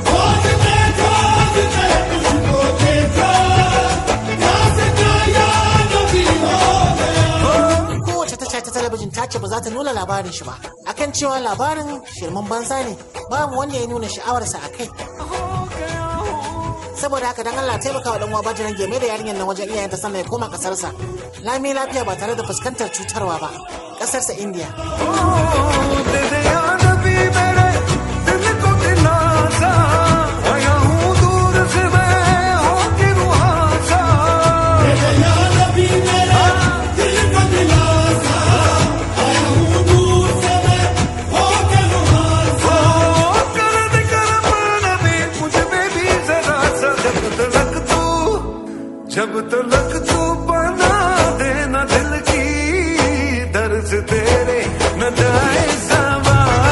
खोजते खोजते तुझको देखा, क्या से क्या या नबी हो गया हूँ। Kowace tasha ta talabijin ta ce ba za ta nuna labarin shi ba, akan cewa labarin shirman banza ne, babu wanda ya nuna sha'awarsa a kai. Saboda haka dan Allah taimaka wa dan uwa Bajiran game da yarinyar nan wajen iyayenta, sannan ya koma kasarsa lami lafiya ba tare da fuskantar cutarwa ba, kasarsa India. तेरे या नबी मेरे दिल को दिलासा, आया हूँ दूर से मैं होके रुहासा। तेरे या नबी मेरे दिल को दिलासा, आया हूँ दूर से मैं होके रुहासा। कर दे करम नबी मुझ में भी जरा सा, जब तलक तू, जब तलक तू बना देना दिल की दर्ज तेरे न जाए सवाली।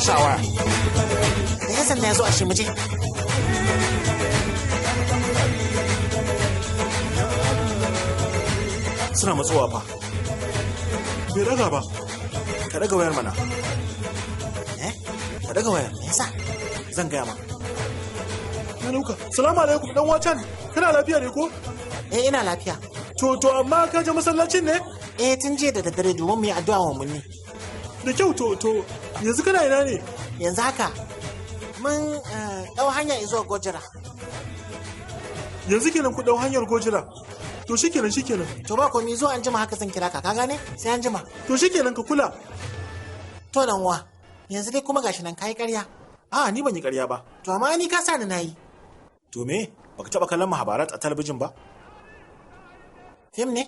shi a waya. Da yan sanda ya zo a shi muje. Suna matsowa fa. Bai daga ba. Ka daga wayar mana. Eh? Ka daga wayar. Me yasa? Zan gaya ma. Na dauka. Salamu alaikum dan wacan. Kana lafiya ne ko? Eh ina lafiya. To amma ka je masallacin ne? Eh tun jiya da daddare domin mu yi addu'a wa munni. Da kyau to yanzu kana ina ne? Yanzu haka mun dau hanya zuwa Gojira. Yanzu kenan ku dau hanyar Gojira. To shikenan shikenan. To ba komai zuwa anjima haka zan kira ka ka gane? Sai anjima. To shikenan ka kula. To dan uwa yanzu dai kuma gashi nan kai ƙarya. A ni ban yi ƙarya ba. To amma ni ka sa ni nayi. To me? Baka taba kallon Mahabharat a talabijin ba? Fim ne?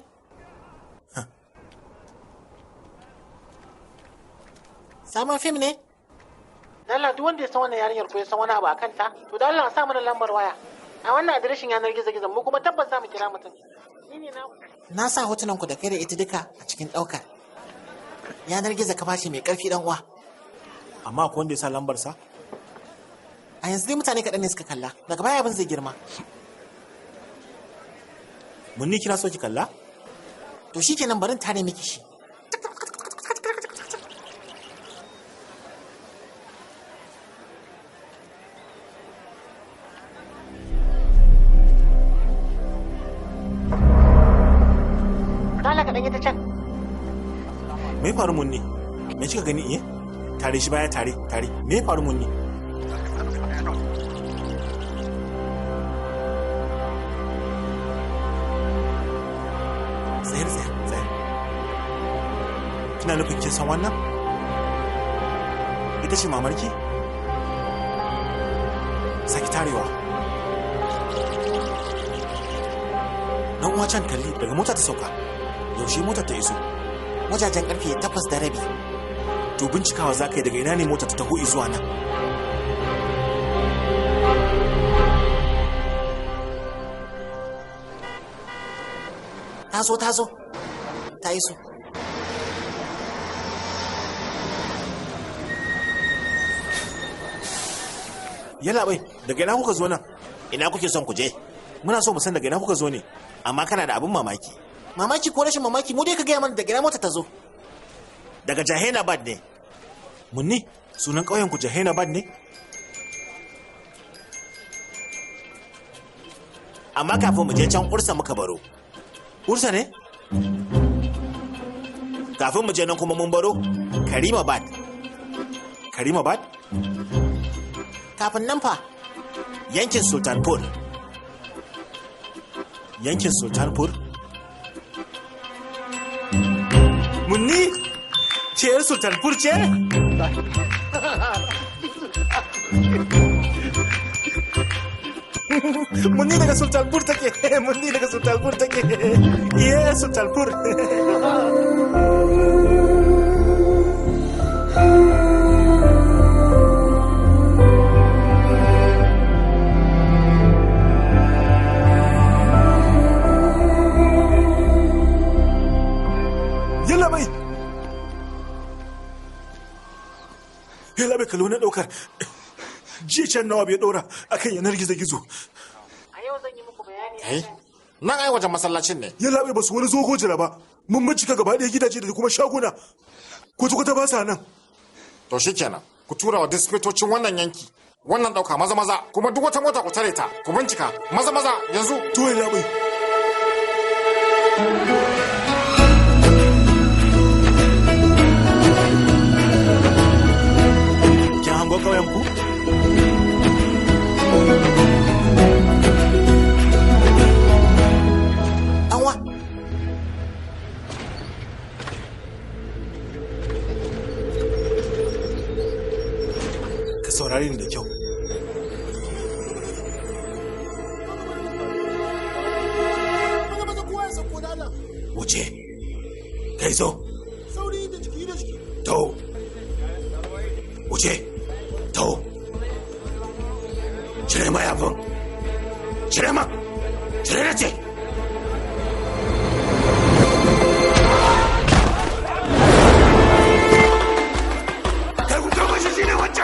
Sabon fim ne? Dalla duk wanda ya san wannan yarinyar ko ya san wani abu a kanta, to da Allah sa mana lambar waya. A wannan adireshin yanar gizo-gizo mu kuma tabbas za mu kira mutum. Na sa hotunan ku da kai da ita duka a cikin ɗaukar. Yanar gizo ka bashi mai ƙarfi dan uwa. Amma akwai wanda ya sa lambar sa? A yanzu dai mutane kaɗan ne suka kalla, daga baya abin zai girma. Munni kina so ki kalla? To shikenan barin tare miki shi. Dala ka ɗan ta can. Me faru munni? Me kika gani eh? Tare shi baya tare tare. Me faru munni? Tsayar tsayar tsayar. Kina nufin kin san wannan? Ita ce mamarki? Saki tarewa. Dan uwa can kalli daga mota ta sauka. Yaushe motar ta iso? Wajajen karfe 8:30. To bincikawa za ka yi daga ina ne motar ta taho zuwa nan. Ta zo ta zo. Ta iso. Yalla bai, daga ina kuka zo nan? Ina kuke son ku je? Muna so mu san daga ina kuka zo ne, amma kana da abin mamaki. Mamaki ko rashin mamaki mu dai ka gaya mana daga ina mota ta zo. Daga Jahenabad ne. Munni, sunan ƙauyen ku Jahenabad ne? Amma kafin mu je can Ursa muka baro. Ursa ne? Kafin mu je nan kuma mun baro Karimabad. Karimabad? Kafin nan fa yankin Sultanpur. Yankin Sultanpur? Munni? Ce yar Sultanpur ce? Munni daga Sultanpur take. Munni daga Sultanpur take. Iya Sultanpur. Yalla bai. Yalla bai kallo na daukar. Jiya can nawa bai dora akan yanar gizo-gizo. A yau zan yi muku bayani. Kai, nan ai wajen masallacin ne. Yalla bai basu wani zogo jira ba. Mun bincika gaba ɗaya gidaje da kuma shaguna. Kwata-kwata ba sa nan. To shikenan, ku tura wa dispatocin wannan yanki. Wannan ɗauka maza maza, kuma duk wata mota ku tare ta, ku bincika maza maza yanzu. To yalla bai. Kin hango ƙauyen ku? Anwa. Ka saurare ni da kyau. Wuce. Kai zo. Sauri da jiki da jiki. To. Wuce. To. Cire mayafin. Cire ma. Cire na ce. Kai ku kama shi shine wancan.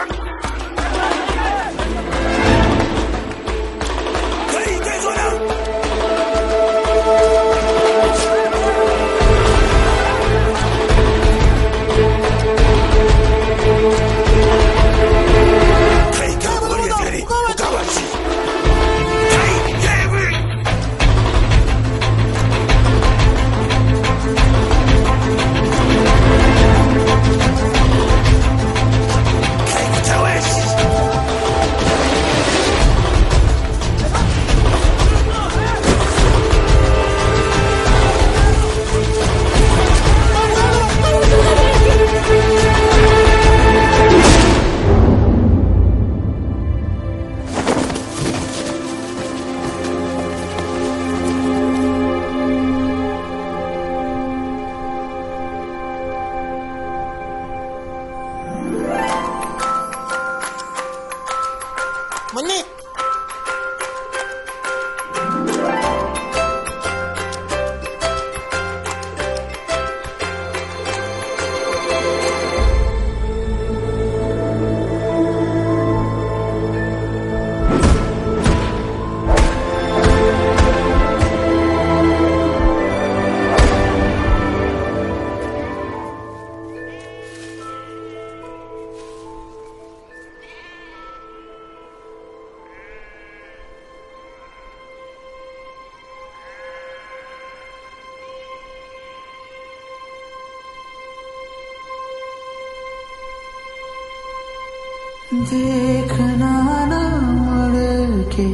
देखना ना मुड़ के,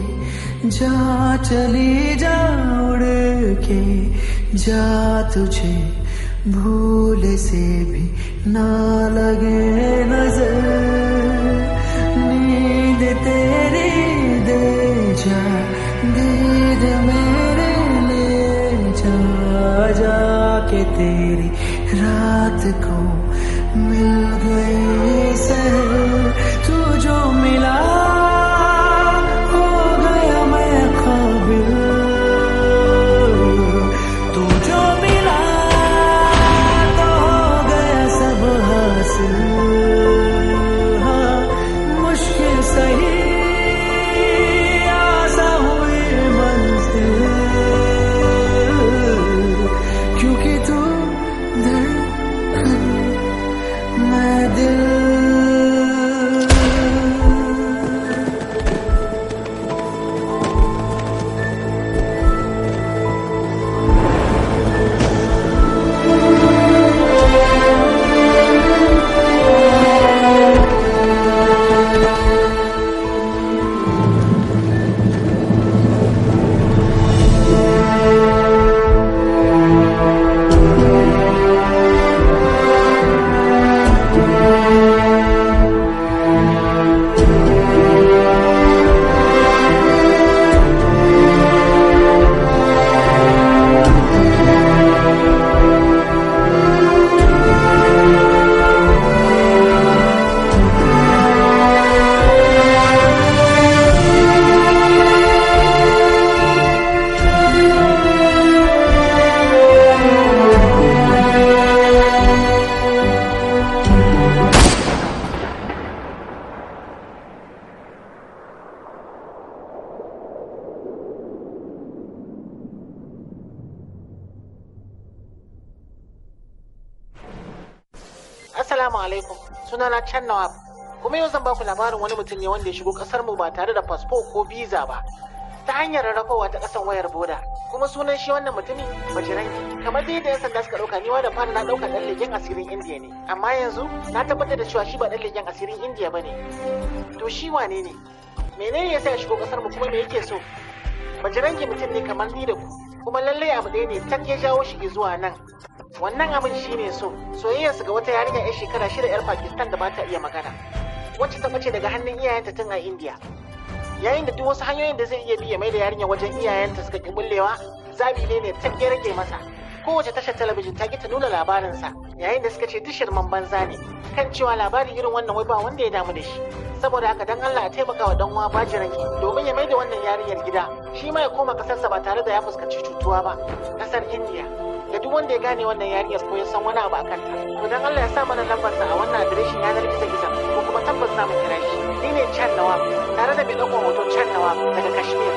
जा चली जा उड़ के, जा तुझे भूल से भी ना लगे नजर, नींद तेरी दे जा, दीद मेरे ले जा, जा के तेरी रात को मिल गई सहर, तू जो मिला हो गया मैं काबिल, तू जो मिला तो हो गया सब हासिल, हाँ मुश्किल सही आसा हुई मंजिल, क्योंकि तू धड़कन मैं दिल। Assalamu alaikum, sunana Chan Nawab. Kuma yau zan baku labarin wani mutum ne wanda ya shigo kasar mu ba tare da fasfo ko visa ba, ta hanyar rarrafawa ta kasan wayar boda. Kuma sunan shi wannan mutumi Bajirangi. Kamar dai da 'yan sanda suka dauka, ni da fara na dauka dan leken asirin Indiya ne. Amma yanzu na tabbatar da cewa shi ba dan leken asirin Indiya bane. To shi wane ne? Menene yasa ya shigo kasar mu kuma me yake so? Bajirangi mutum ne kamar ni da ku. Kuma lallai abu ɗaya ne tak ya jawo shi zuwa nan. Wannan abin shi ne so, soyayyarsu ga wata yarinya 'yar shekara 6 'yar Pakistan da ba ta iya magana, wacce ta ɓace daga hannun iyayenta tun a India. Yayin da duk wasu hanyoyin da zai iya bi ya mai da yarinya wajen iyayenta suka ki bullewa, zabi ne tak ya rage masa. Kowace tashar talabijin ta ki ta nuna labarinsa, yayin da suka ce duk shirman banza ne, kan cewa labari irin wannan wai ba wanda ya damu da shi. Saboda haka dan Allah a taimaka wa dan uwa Bajiranki domin ya mai da wannan yarinyar gida, shi ma ya koma kasarsa ba tare da ya fuskanci cutuwa ba, kasar India. Ga duk wanda ya gane wannan yarinyar ko ya san wani abu a kanta, to dan Allah ya sa mana lambarsa a wannan adireshin yanar gizo-gizo ko kuma tabbas za mu kira shi. Ni ne Chan Nawab, tare da mai ɗaukar hoton Chan Nawab daga Kashmir.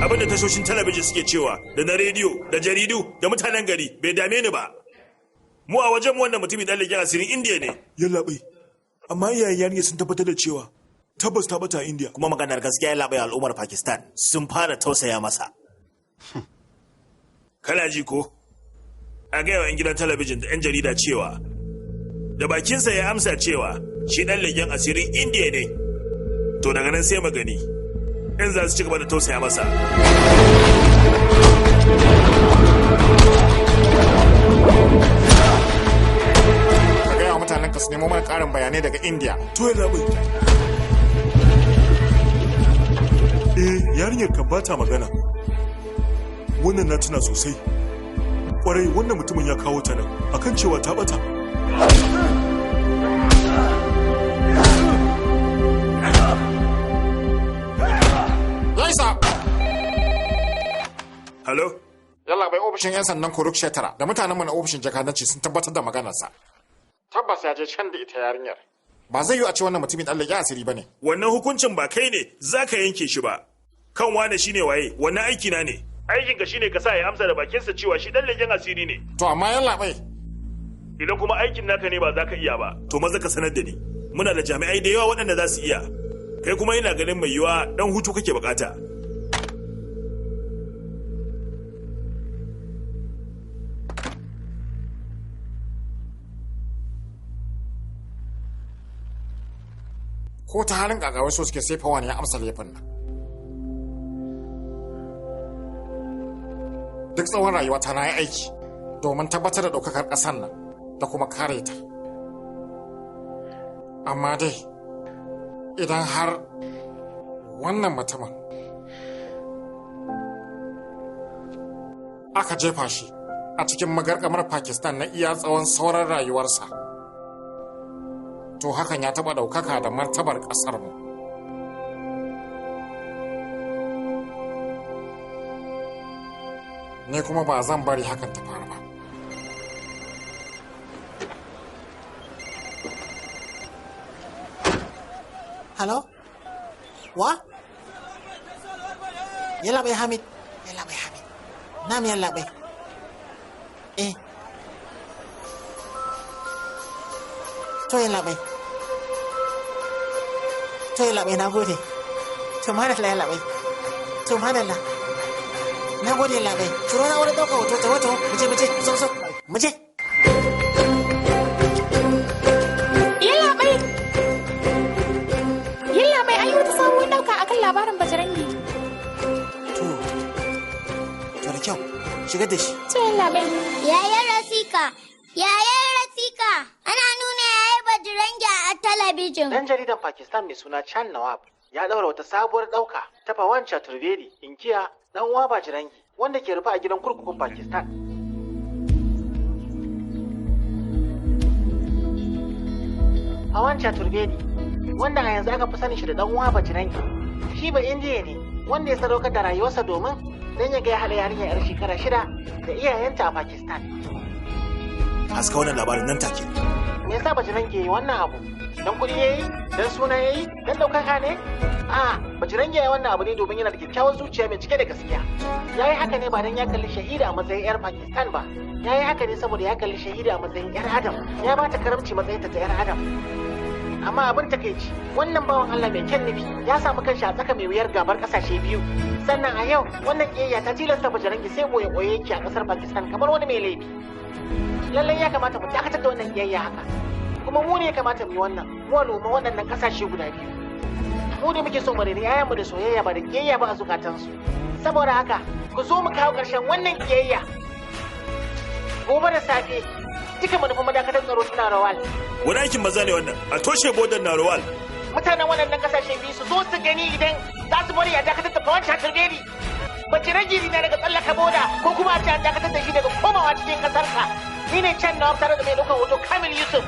Abinda tashoshin talabijin suke cewa da na rediyo da jaridu da mutanen gari bai dame ni ba. Mu a wajen wannan mutumin dan leken asirin Indiya ne. Yallaɓai, amma iyayen yarinya sun tabbatar da cewa tabbas ta bata a Indiya. Kuma maganar gaskiya ya labai al'ummar Pakistan sun fara tausaya masa. Kana ji ko? A gaya wa 'yan gidan talabijin da 'yan jarida cewa da bakinsa ya amsa cewa shi dan leken asirin Indiya ne. To daga nan sai magani. In za su ci gaba da tausaya masa. Ka gaya wa mutanen ka su nemo mana ƙarin bayanai daga India. To ya labai. Eh, yarinyar kan ba ta magana. Wannan na tuna sosai. Kwarai wannan mutumin ya kawo ta nan akan cewa ta bata. Laisa! Hello? Yalla bai ofishin 'yan sandan Kurukshetra da mutanenmu na ofishin jakadanci sun tabbatar da maganarsa. Tabbas ya je can da ita yarinyar. Ba zai yiwu a ce wannan mutumin ɗan leƙen asiri ba ne. Wannan hukuncin ba kai ne za ka yanke shi ba. Kan wane shine waye, wannan aiki na ne. Aikin ka shine ka sa ya amsa da bakinsa cewa shi dan leken asiri ne. To amma yallaɓai. Idan kuma aikin naka ne ba za ka iya ba, to maza ka sanar da ni. Muna da jami'ai da yawa waɗanda za su iya. Kai kuma ina ganin mai yiwa dan hutu kake bukata. Ko ta halin kaka wasu suke sai fawa ne ya amsa laifin nan. Duk tsawon rayuwata na yi aiki domin tabbatar da ɗaukakar ƙasar nan da kuma kare ta. Amma dai idan har wannan mutumin aka jefa shi a cikin magarkamar Pakistan na iya tsawon sauran rayuwarsa, to hakan ya taɓa ɗaukaka da martabar ƙasarmu. Ni kuma ba zan bari hakan ta faru ba. Hello? Wa? Yallaɓai Hamid. Yallaɓai Hamid. Na'am yallaɓai. Eh. To yallaɓai. To yallaɓai na gode. To madalla yallaɓai. To madalla. Na gode yallaɓai. Turo na wurin ɗaukar hoto taho taho. Muje muje zo zo. Muje. Yallaɓai! Yallaɓai an yi wata sabuwar ɗauka akan labarin Bajarangi. To da kyau. Shigar da shi. To yallaɓai. Yayan Rafika, yayan Rafika, ana nuna yayi Bajarangi a talabijin. Dan jaridan Pakistan mai suna Chan Nawab ya ɗaura wata sabuwar ɗauka ta Pawan Chaturvedi, inkiya ɗan uwa Bajarangi, wanda ke rufe a gidan kurkukun Pakistan. Pawan Chaturvedi, wanda a yanzu aka fi sanin shi da ɗan uwa Bajarangi, shi ba Indiya ne wanda ya sadaukar da rayuwarsa domin don ya ga ya haɗa yarinya 'yar shekara 6 da iyayenta a Pakistan. Haska wannan labarin nan take. Me yasa Bajarangi yayi wannan abu? Dan kuɗi yayi? Dan suna yayi? Dan ɗaukaka ne? A, Bajarangi yayi wannan abu ne domin yana da kyakkyawar zuciya mai cike da gaskiya. Yayi haka ne ba dan ya kalli Shahida a matsayin 'yar Pakistan ba. Yayi haka ne saboda ya kalli Shahida a matsayin 'yar Adam. Ya ba ta karamci matsayinta ta 'yar Adam. Amma abin takeici, wannan bawan Allah mai kyan nufi ya samu kanshi a tsaka mai wuyar gabar ƙasashe biyu. Sannan a yau wannan ƙiyayya ta tilasta Bajarangi sai boye-boye yake a ƙasar Pakistan kamar wani mai laifi. Lallai ya kamata mu dakatar da wannan ƙiyayya haka. Kuma mu ne ya kamata mu yi wannan, mu al'umma waɗannan ƙasashe guda biyu. Mu ne muke so mu reni 'ya'yanmu da soyayya ba da ƙiyayya ba a zukatansu. Saboda haka, ku zo mu kawo ƙarshen wannan ƙiyayya. Gobe da safe, duka manufan madakatar tsaro suna Rawal. Wani aikin maza ne wannan, a toshe bodar na Rawal. Mutanen waɗannan ƙasashe biyu su zo su gani idan za su bari a dakatar da Pawan Chaturvedi. Bajarangi na daga tsallaka boda ko kuma a ce an dakatar da shi daga komawa cikin ƙasarsa. Ni ne Chan Nawab tare da mai ɗaukar hoto Kamil Yusuf.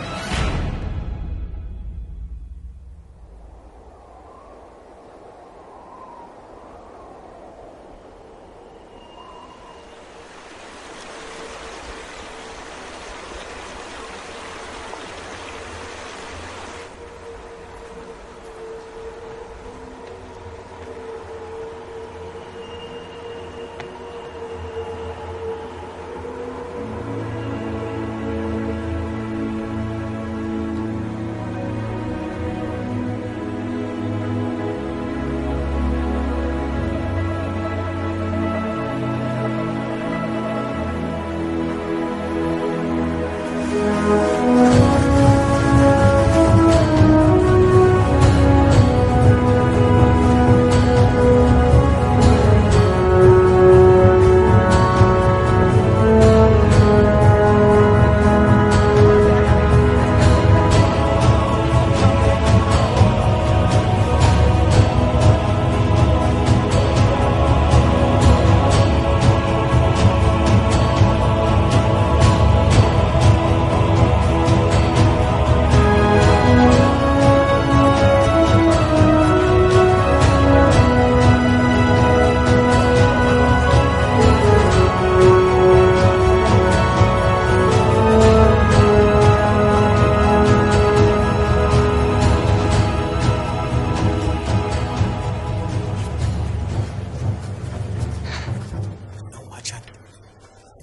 Bachan,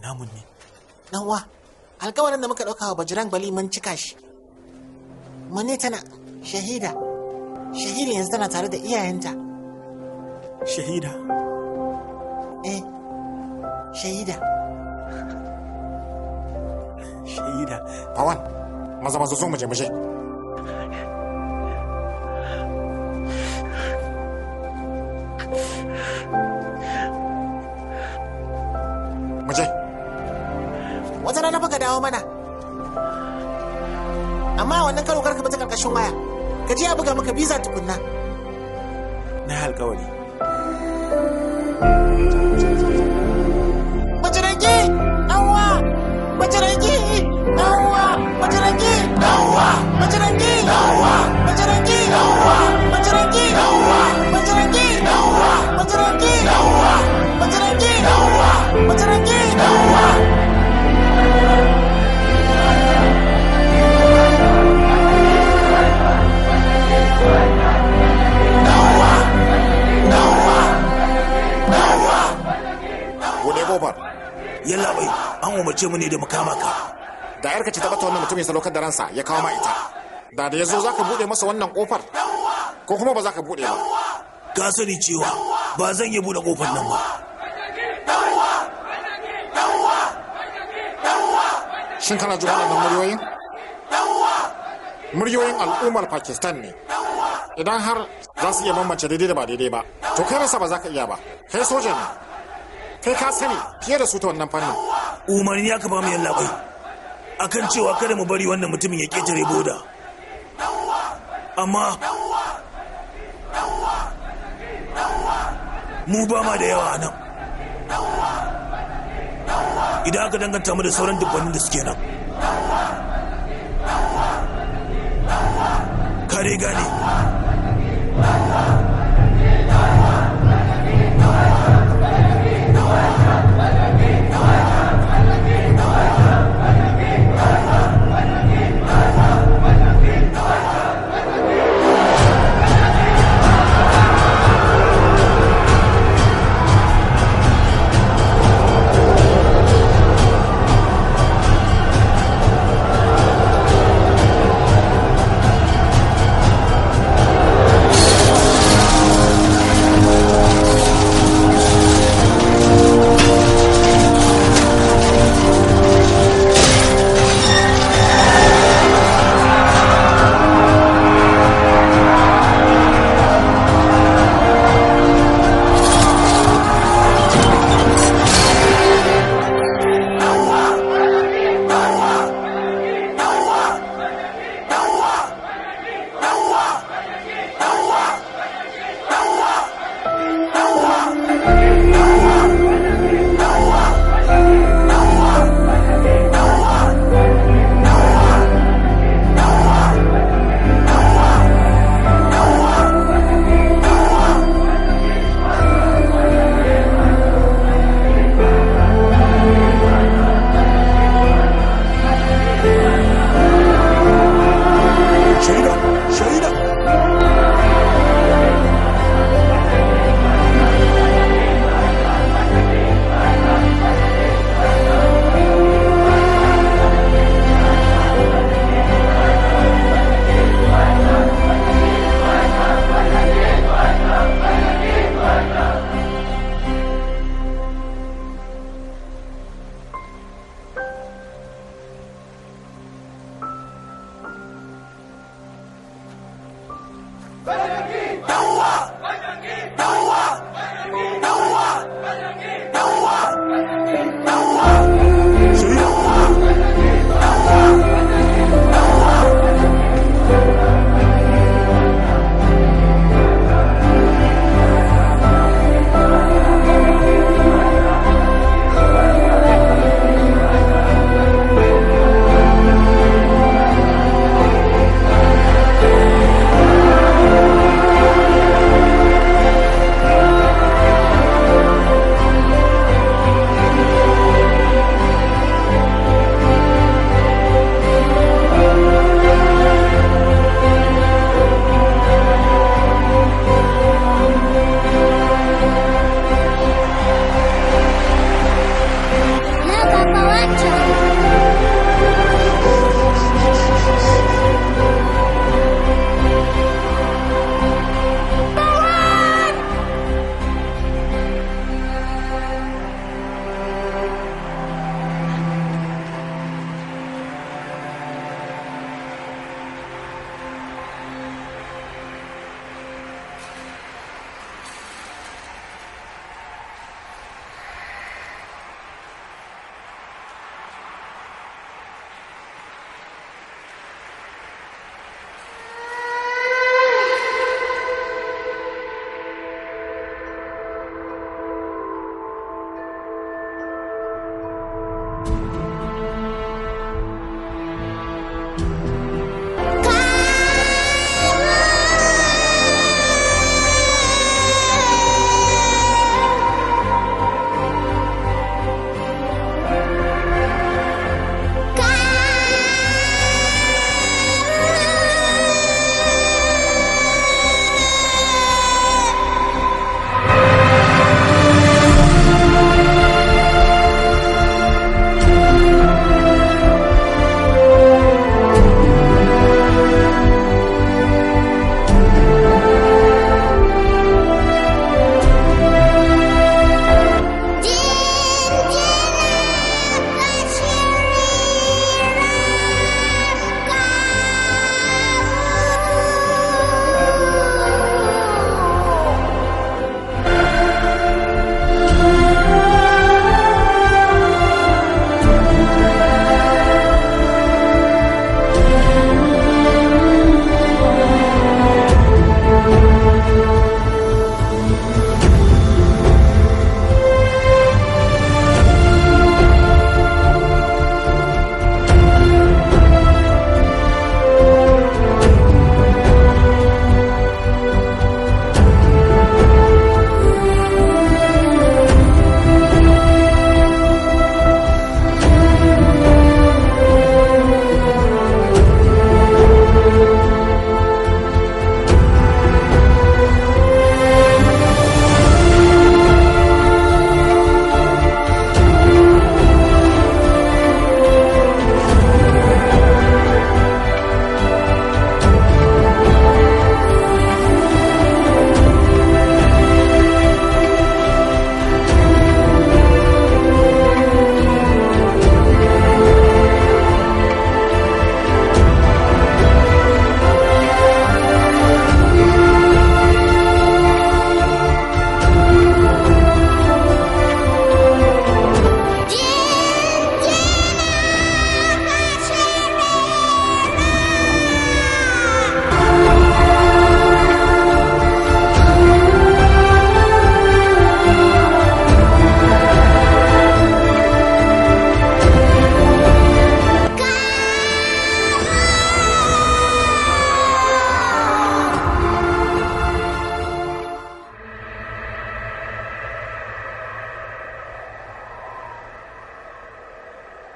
namun ne. Dan uwa, alkawarin da muka ɗauka wa Bajrang Bali mun cika shi. Mane tana shahida. Shahida yanzu tana tare da iyayenta. Shahida. Eh, shahida. Shahida. Pawan, maza maza zo mu je mu je. Mu je. Wata rana fa ka dawo mana. Amma wannan karo karka bata karkashin waya. Ka je a buga maka biza tukunna. Na yi alkawari. Bajrangi! Ɗanwa! Bajrangi! Ɗanwa! Bajrangi! Ɗanwa! Bajrangi! Ɗanwa! Bajrangi! Ɗanwa! Bajrangi! Ɗanwa! Bajrangi! Ɗanwa! Bajrangi! Ɗanwa! Bajrangi! Ɗanwa! Bajrangi! Ɗanwa! Bude kofar. Yalla bai, an umarce mu ne da mu kama ka. Da yarka ce ta bata wannan mutumin sadaukar da ransa ya kawo ma ita. Da da yazo zaka bude masa wannan kofar ko kuma ba za ka bude ba. Ka sani cewa ba zan iya bude kofar nan ba. Shin kana jin waɗannan muryoyin? Muryoyin al'ummar Pakistan ne. Idan har za su iya bambance daidai da ba daidai ba, to kai rasa ba za ka iya ba. Kai soja ne. Kai ka sani fiye da su ta wannan fannin. Umarni ya ba mu yalla bai. Akan cewa kada mu bari wannan mutumin ya ketare boda. Amma mu ba ma da yawa a nan. Idan aka danganta mu da sauran dubbannin da suke nan. Kare gane. Thank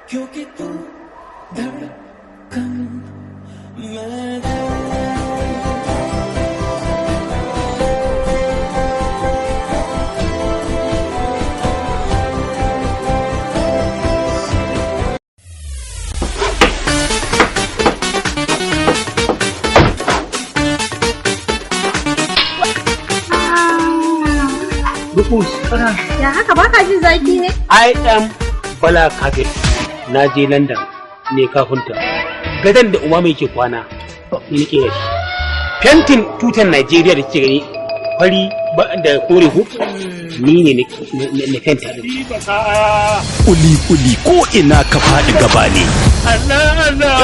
क्योंकि तू धड़कन मैं Ya haka baka jin zafi ne? I am Bala Kafin. Na je London ne kafinta. Gadon da Umama yake kwana ni nake da shi. Fentin tutan Najeriya da kike gani fari da kore ko ni ne na fenta din. Kuli kuli ko ina ka faɗi gaba ne. Allah Allah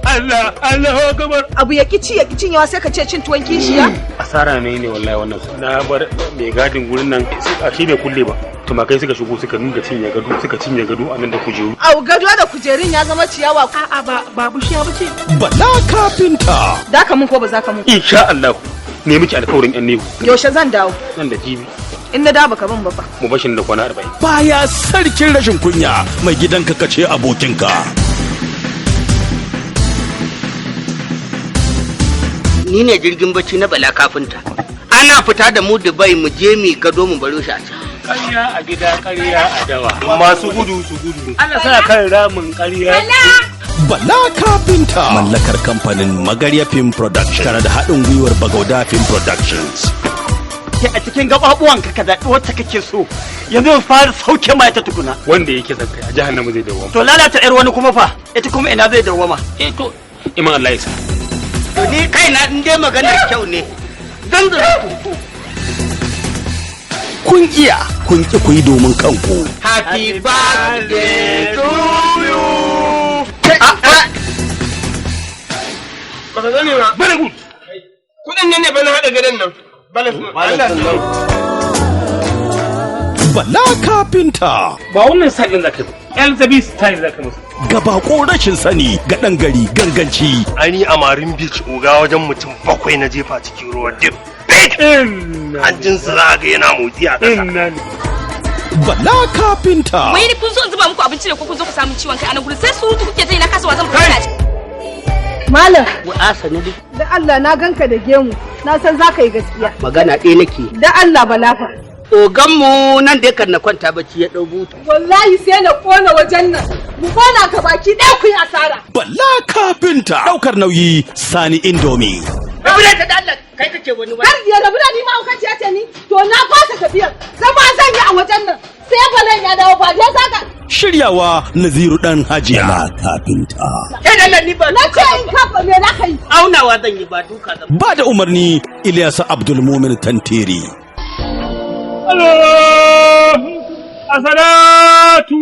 Allah Allah akbar. Abu ya kici ya cinyewa sai ka ce cin tuwon kishiya? Asara ne ne wallahi wannan. Na bar mai gadin gurin nan a shi bai kulle ba. Tumakai suka shigo suka nuna cinye gado suka cinye gado a nan da kujeru. Au gado da kujerun ya zama ciyawa. A'a ba ba bushiya ba ce. Bala Kafinta. Da ka mun ko ba za ka mun? Insha Allah ne miki alkawarin yan nehu. Yaushe zan dawo? Nan da jibi. In na dawo baka ban ba fa. Mu bashin da kwana 40. Baya sarkin rashin kunya mai gidanka kace abokinka. Ni ne jirgin bacci na Bala Kafinta. Ana fita da mu Dubai mu je mu gado mu baro shi a can. Ƙarya a gida ƙarya a dawa. Masu gudu su gudu. Ana sa kan ramin ƙarya. Bala Kafinta. Mallakar kamfanin Magarya Film Production tare da haɗin gwiwar Bagauda Film Productions. Ke a cikin gaɓaɓuwanka ka zaɓi wacce kake so. Yanzu mu fara sauke ma ita tukuna. Wanda yake son kai a jahannama zai dawwama. To lalata ƴar wani kuma fa ita kuma ina zai dawwama. Eh to iman Allah ya sa. To ni kaina in dai maganar kyau ne. Zan zuru. Kun iya kun ki ku yi domin kanku. Happy birthday to you. Baka gane ba. Very good. Kudin nan ne bana haɗa gadon nan. Balance nan. Bala Kafinta. Ba wannan style din zaka yi ba. Elizabeth style zaka musu. Gaba ko rashin sani ga ɗan gari ganganci. Ani a Marin Beach oga wajen mutum 7 na jefa cikin ruwa dip. Hanjin su za ga yana motsi a ƙasa. Bala Kafinta. Wai ni kun zo in zuba muku abinci ne ko kun zo ku samu ciwon kai a nan gurin sai surutu kuke ta yi na kasa wasan fara. Malam. Wa sanu dai. Da Allah na ganka da gemu na san za ka yi gaskiya. Magana ɗaya nake. Da Allah balafa. Oganmu nan da yakan na kwanta bacci ya ɗau buta. Wallahi sai na kona wajen nan. Mu kona ka baki ɗaya ku yi asara. Bala Kafinta. Ɗaukar nauyi Sani Indomie. Rabu da ta da Allah kai kake wani wani. Kar ya rabu da ni ma aukaciya ce ni to na fasa tafiyar. Zama zan yi a wajen nan. Sai balan ya dawo ba dai saka. Shiryawa Naziru ɗan Hajiya. Bala Kafinta. Kai da Allah ni ba. Na ce in ka me na kai. Aunawa zan yi ba duka zan. Ba da umarni Ilyasu Abdulmumin Tantiri. Allah asalatu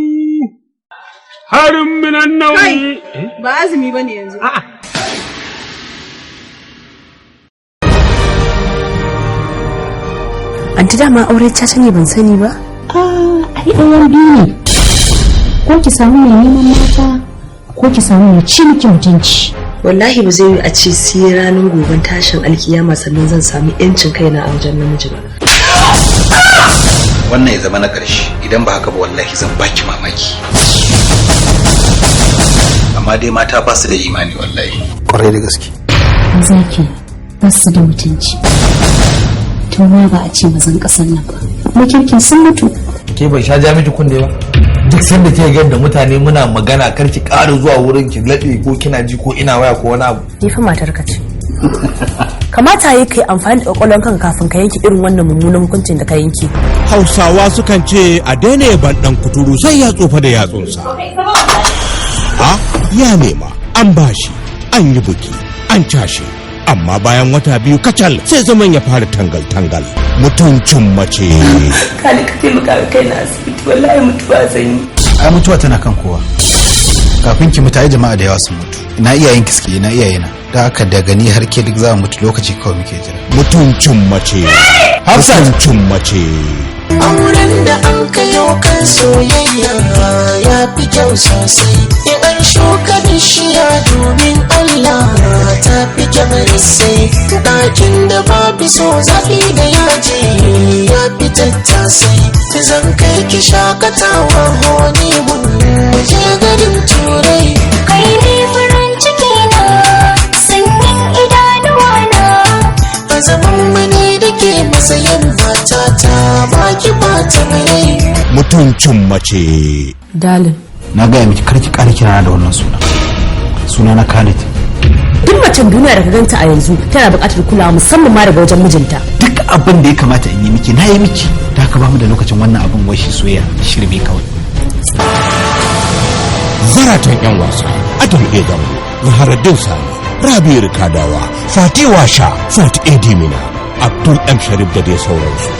harin minan nauyi. Ba azumi bane yanzu. A'a. Anti dama aure caca ne ban sani ba? Ai ɗayan biyu ne. Ko ki samu mai neman mata ko ki samu mai ci miki mutunci. Wallahi ba zai yi a ce sai ranar goben tashin alkiyama sannan zan sami yancin kaina a wajen namiji ba. Wannan ya zama na ƙarshe idan ba haka ba wallahi zan baki mamaki. Amma dai mata ba su da imani wallahi. Kwarai da gaske. Maza ke ba su da mutunci. Tun ma ba a ce mazan ƙasar nan ba. Makirkin sun mutu. Ke bai sha ja miki kunne ba? Duk sanda kika ga da mutane muna magana kar ki ƙara zuwa wurin ki laɗe ko kina ji ko ina waya ko wani abu. Ni fa matar ka ce. Kamata yi kai amfani da kwakwalwar kanka kafin ka yanke irin wannan mummunan hukuncin da ka yanke. Hausawa sukan ce a daina yaban ɗan kuturu sai ya tsufa da yatsunsa. A ya nema an bashi an yi buki an cashe amma bayan wata 2 kacal sai zaman ya fara tangal-tangal mutuncin mace. Kali ka taimaka kai na asibiti wallahi mutuwa zan yi. Ai mutuwa tana kan kowa. Kafin ki mutu ai jama'a da yawa sun mutu. Ina iyayen ki suke ina iyayena. Da haka daga ni har ke duk za mu mutu lokaci kawai muke jira. Mutuncin mace. Mutuncin mace. Auren da an kayo kan soyayya ya fi kyau sosai. In an shuka bishiya domin Allah ta fi kyau sai. Ɗakin da babu so zafi da yaji ya fi tattasai. Zan kai ki shakatawa honeymoon mu je garin Mutuncin Mace. Darling. Na gaya miki kar ki ƙara kirana da wannan suna. Suna na Khalid. Duk macen duniya da ka ganta a yanzu tana buƙatar kulawa, musamman ma daga wajen mijinta. Duk abin da ya kamata in yi miki na yi miki. Da haka ba mu da lokacin wannan abin, wai shi soyayya, shirme kawai. Zaratan 'yan wasa: Adam A. Zango, Zaharaddin Sani, Rabi Rikadawa, Fati Washa, Fati Edimina, Abdul M. Sharif da dai sauransu.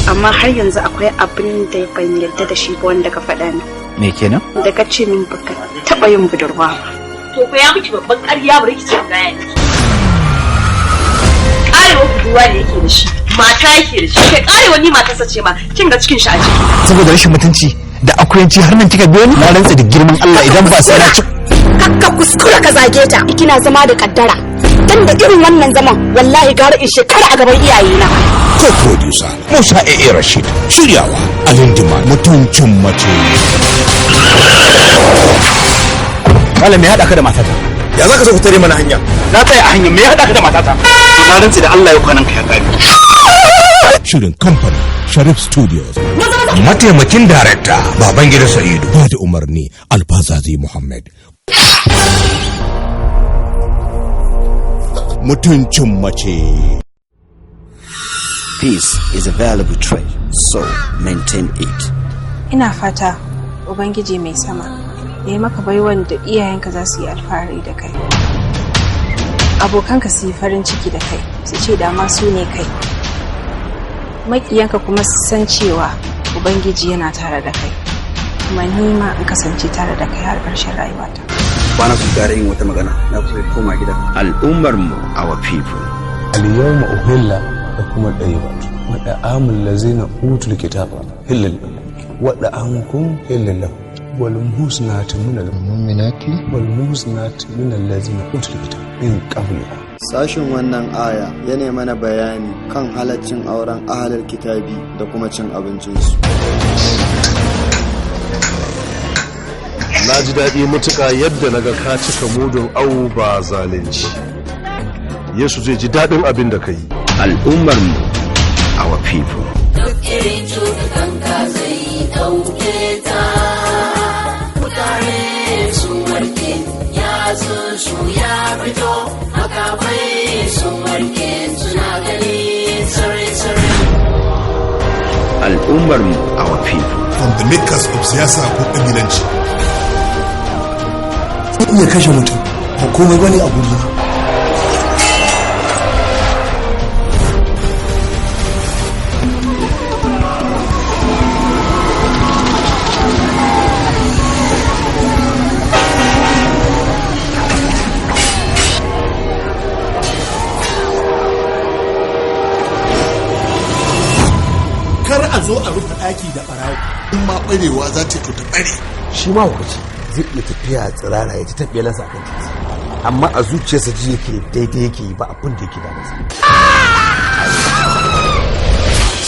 Amma har yanzu akwai abin da ban yarda da shi ba wanda ka faɗa min. Me kenan? Da ka ce min baka taɓa yin budurwa ba. To fa ya miki babban ƙarya, bari ki ce gaya miki. Ƙarewa budurwa da yake da shi, mata yake da shi, kai ƙarewa ni matarsa ce ma, kin ga cikin shi a ciki. Saboda rashin mutunci da akuyanci har nan kika biyo ni? Na rantsa da girman Allah idan ba sai na ci Kakka kuskura ka zage ta. Kina zama da kaddara. Dan da irin wannan zaman wallahi gara in shekara a gaban iyayena. Co-producer Musa A.A. Rashid, shiryawa Alindima. Mutuncin Mace. Malam, me ya haɗa ka da matata? Ya za ka so ku tare mana hanya? Na tsaya a hanya, me ya haɗa ka da matata? Na rantse da Allah ya kwanan ka ya kare. Shirin kamfanin Sharif Studios. Mataimakin darakta Babangida Sa'idu, ba da umarni Alfazazi Muhammad. Mutuncin Mace. Peace is a valuable trait, so maintain it. Ina fata Ubangiji mai sama ya yi maka baiwan da iyayenka za su yi alfahari da kai. Abokanka su yi farin ciki da kai, su ce dama su ne kai. Maƙiyanka kuma su san cewa Ubangiji yana tare da kai. Kuma ni ma in kasance tare da kai har ƙarshen rayuwata. Ba na so ƙara yin wata magana, na fi so ya koma gida. Al'ummar mu, our people. اليوم أهل لكم الطيبات وطعام الذين أوتوا الكتاب حل لكم وطعامكم حل لهم والمحصنات من المؤمنات والمحصنات من الذين أوتوا الكتاب من قبلكم. Sashin wannan aya yana mana bayani kan halaccin auren ahalar kitabi da kuma cin abincinsu. Na ji daɗi matuƙa yadda na ga ka cika mudun awu ba zalunci. Yesu zai ji daɗin abin da ka yi. Al'ummar mu, our people. Duk irin cutukan ka zai ɗauke ta. Mutane sun warke, yatsun su ya fito, makafai sun warke, suna gani sarai-sarai. Al'ummar mu, our people. From the makers of Siyasa ko Kabilanci. Zan iya kashe mutum, ba komai bane a gurina. Kar a zo a rufe ɗaki da ɓarawo. In ma ɓarewa za ta to ta ɓare. Shi ma hukaci zai iya tafiya tsirara ya ci tafiyalansa akan titi, amma a zuciyarsa ji yake daidai yake yi, ba abin da yake damunsa.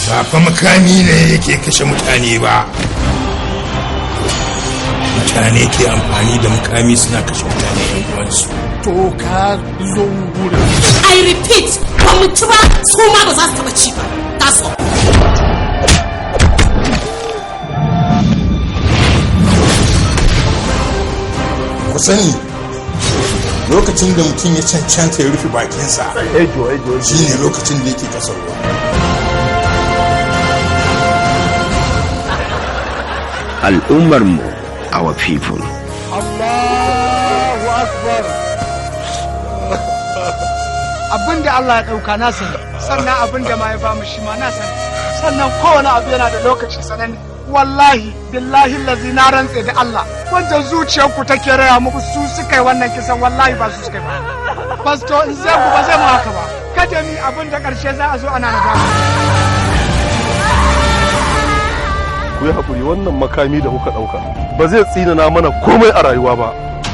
Ba fa makami ne yake kashe mutane ba. Mutane ke amfani da makami suna kashe mutane 'yan uwansu. To ka zo wurin. I repeat, ba mu ci ba, su ma ba za su taɓa ci ba. That's all. Ku sani, lokacin da mutum ya cancanta ya rufe bakinsa shine lokacin da yake kasar ruwa. Al'ummar mu, our people. Allahu Akbar. Abin da Allah ya ɗauka na sani, sannan abin da ma ya bamu shi ma na sani, sannan kowane abu yana da lokaci sananne. Wallahi, billahi lazi, na rantse da Allah, wanda zuciyarku take raya muku su suka yi wannan kisan, wallahi ba su suka yi ba. Pasto Nzeku ba zai mu haka ba. Kada mi abin da ƙarshe za a zo ana nadama. Ku yi haƙuri, wannan makami da kuka ɗauka ba zai tsinana mana komai a rayuwa ba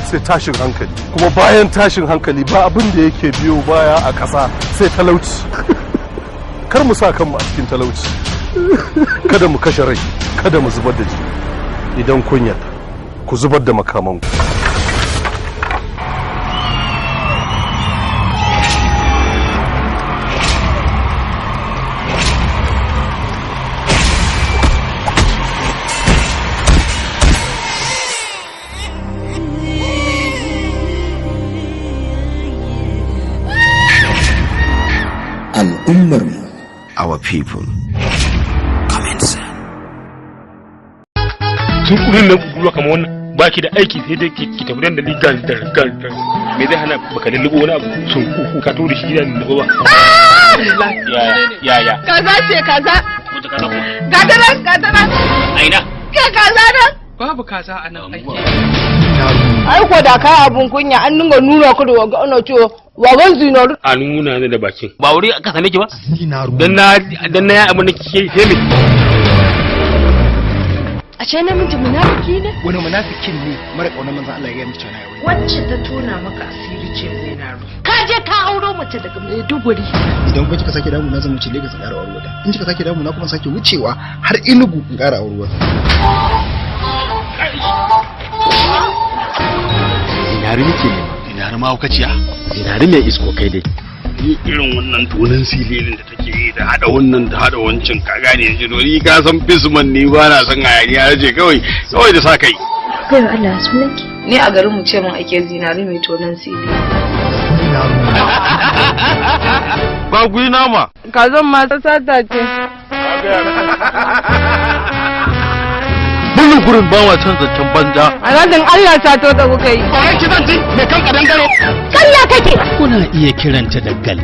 sai tashin hankali, kuma bayan tashin hankali ba abin da yake biyo baya a ƙasa sai talauci. Kar mu sa kanmu a cikin talauci, kada mu kashe rai, kada mu zubar da jini. Idan kun yarda, ku zubar da makamanku. Al'ummarmu. Our people. Coming soon. Tun kurin nan budurwa kamar wannan baki da aiki sai dai ki tafi dandali gandar gandar. Me zai hana baka lullubo wani abu sun kuku ka to da shi gidan da ba? Yaya yaya? Kaza ce kaza. Wata kaza kuma? Gata nan, gata nan. Aina? Ke kaza nan. Babu kaza a nan aiki. Ai ko da kai abun kunya an dinga nuna ku da waga ana cewa wagan zinaru. A nuna ni da bakin ba wuri aka same ki ba dan na ya abin da kike sai me? A ce namiji munafiki ne? Wani munafikin ne mara kaunar manzon Allah ya gaya miki cewa na yi aure? Wacce ta tona maka asiri ce zinaru. Ka je ka auro mace daga Maiduguri. Idan kuma kika sake damu na, zan wuce Lagos in ƙara aure wata. In kika sake damu na kuma sake wucewa har Enugu in ƙara aure wata. Zinari nake nema. Zinari mahaukaciya. Zinari mai isko kai dai. Ni irin wannan tonin sililin da take yi da hada wannan da hada wancan, ka gane yanzu, to ni ka san fisman, ni ba na san hayaniya ce kawai kawai da sa kai. Kai Allah sunanki. Ni a garin mu ce mun ake zinari mai tonon sili. Ba guri nama. Kazan ma ta sata ce. Burin gurin ba wa can zancen banza. Alhadin Allah sato ta kuka yi. Ki zan ci mai kan kadangare. Kalla kake. Kuna iya kiranta da gal.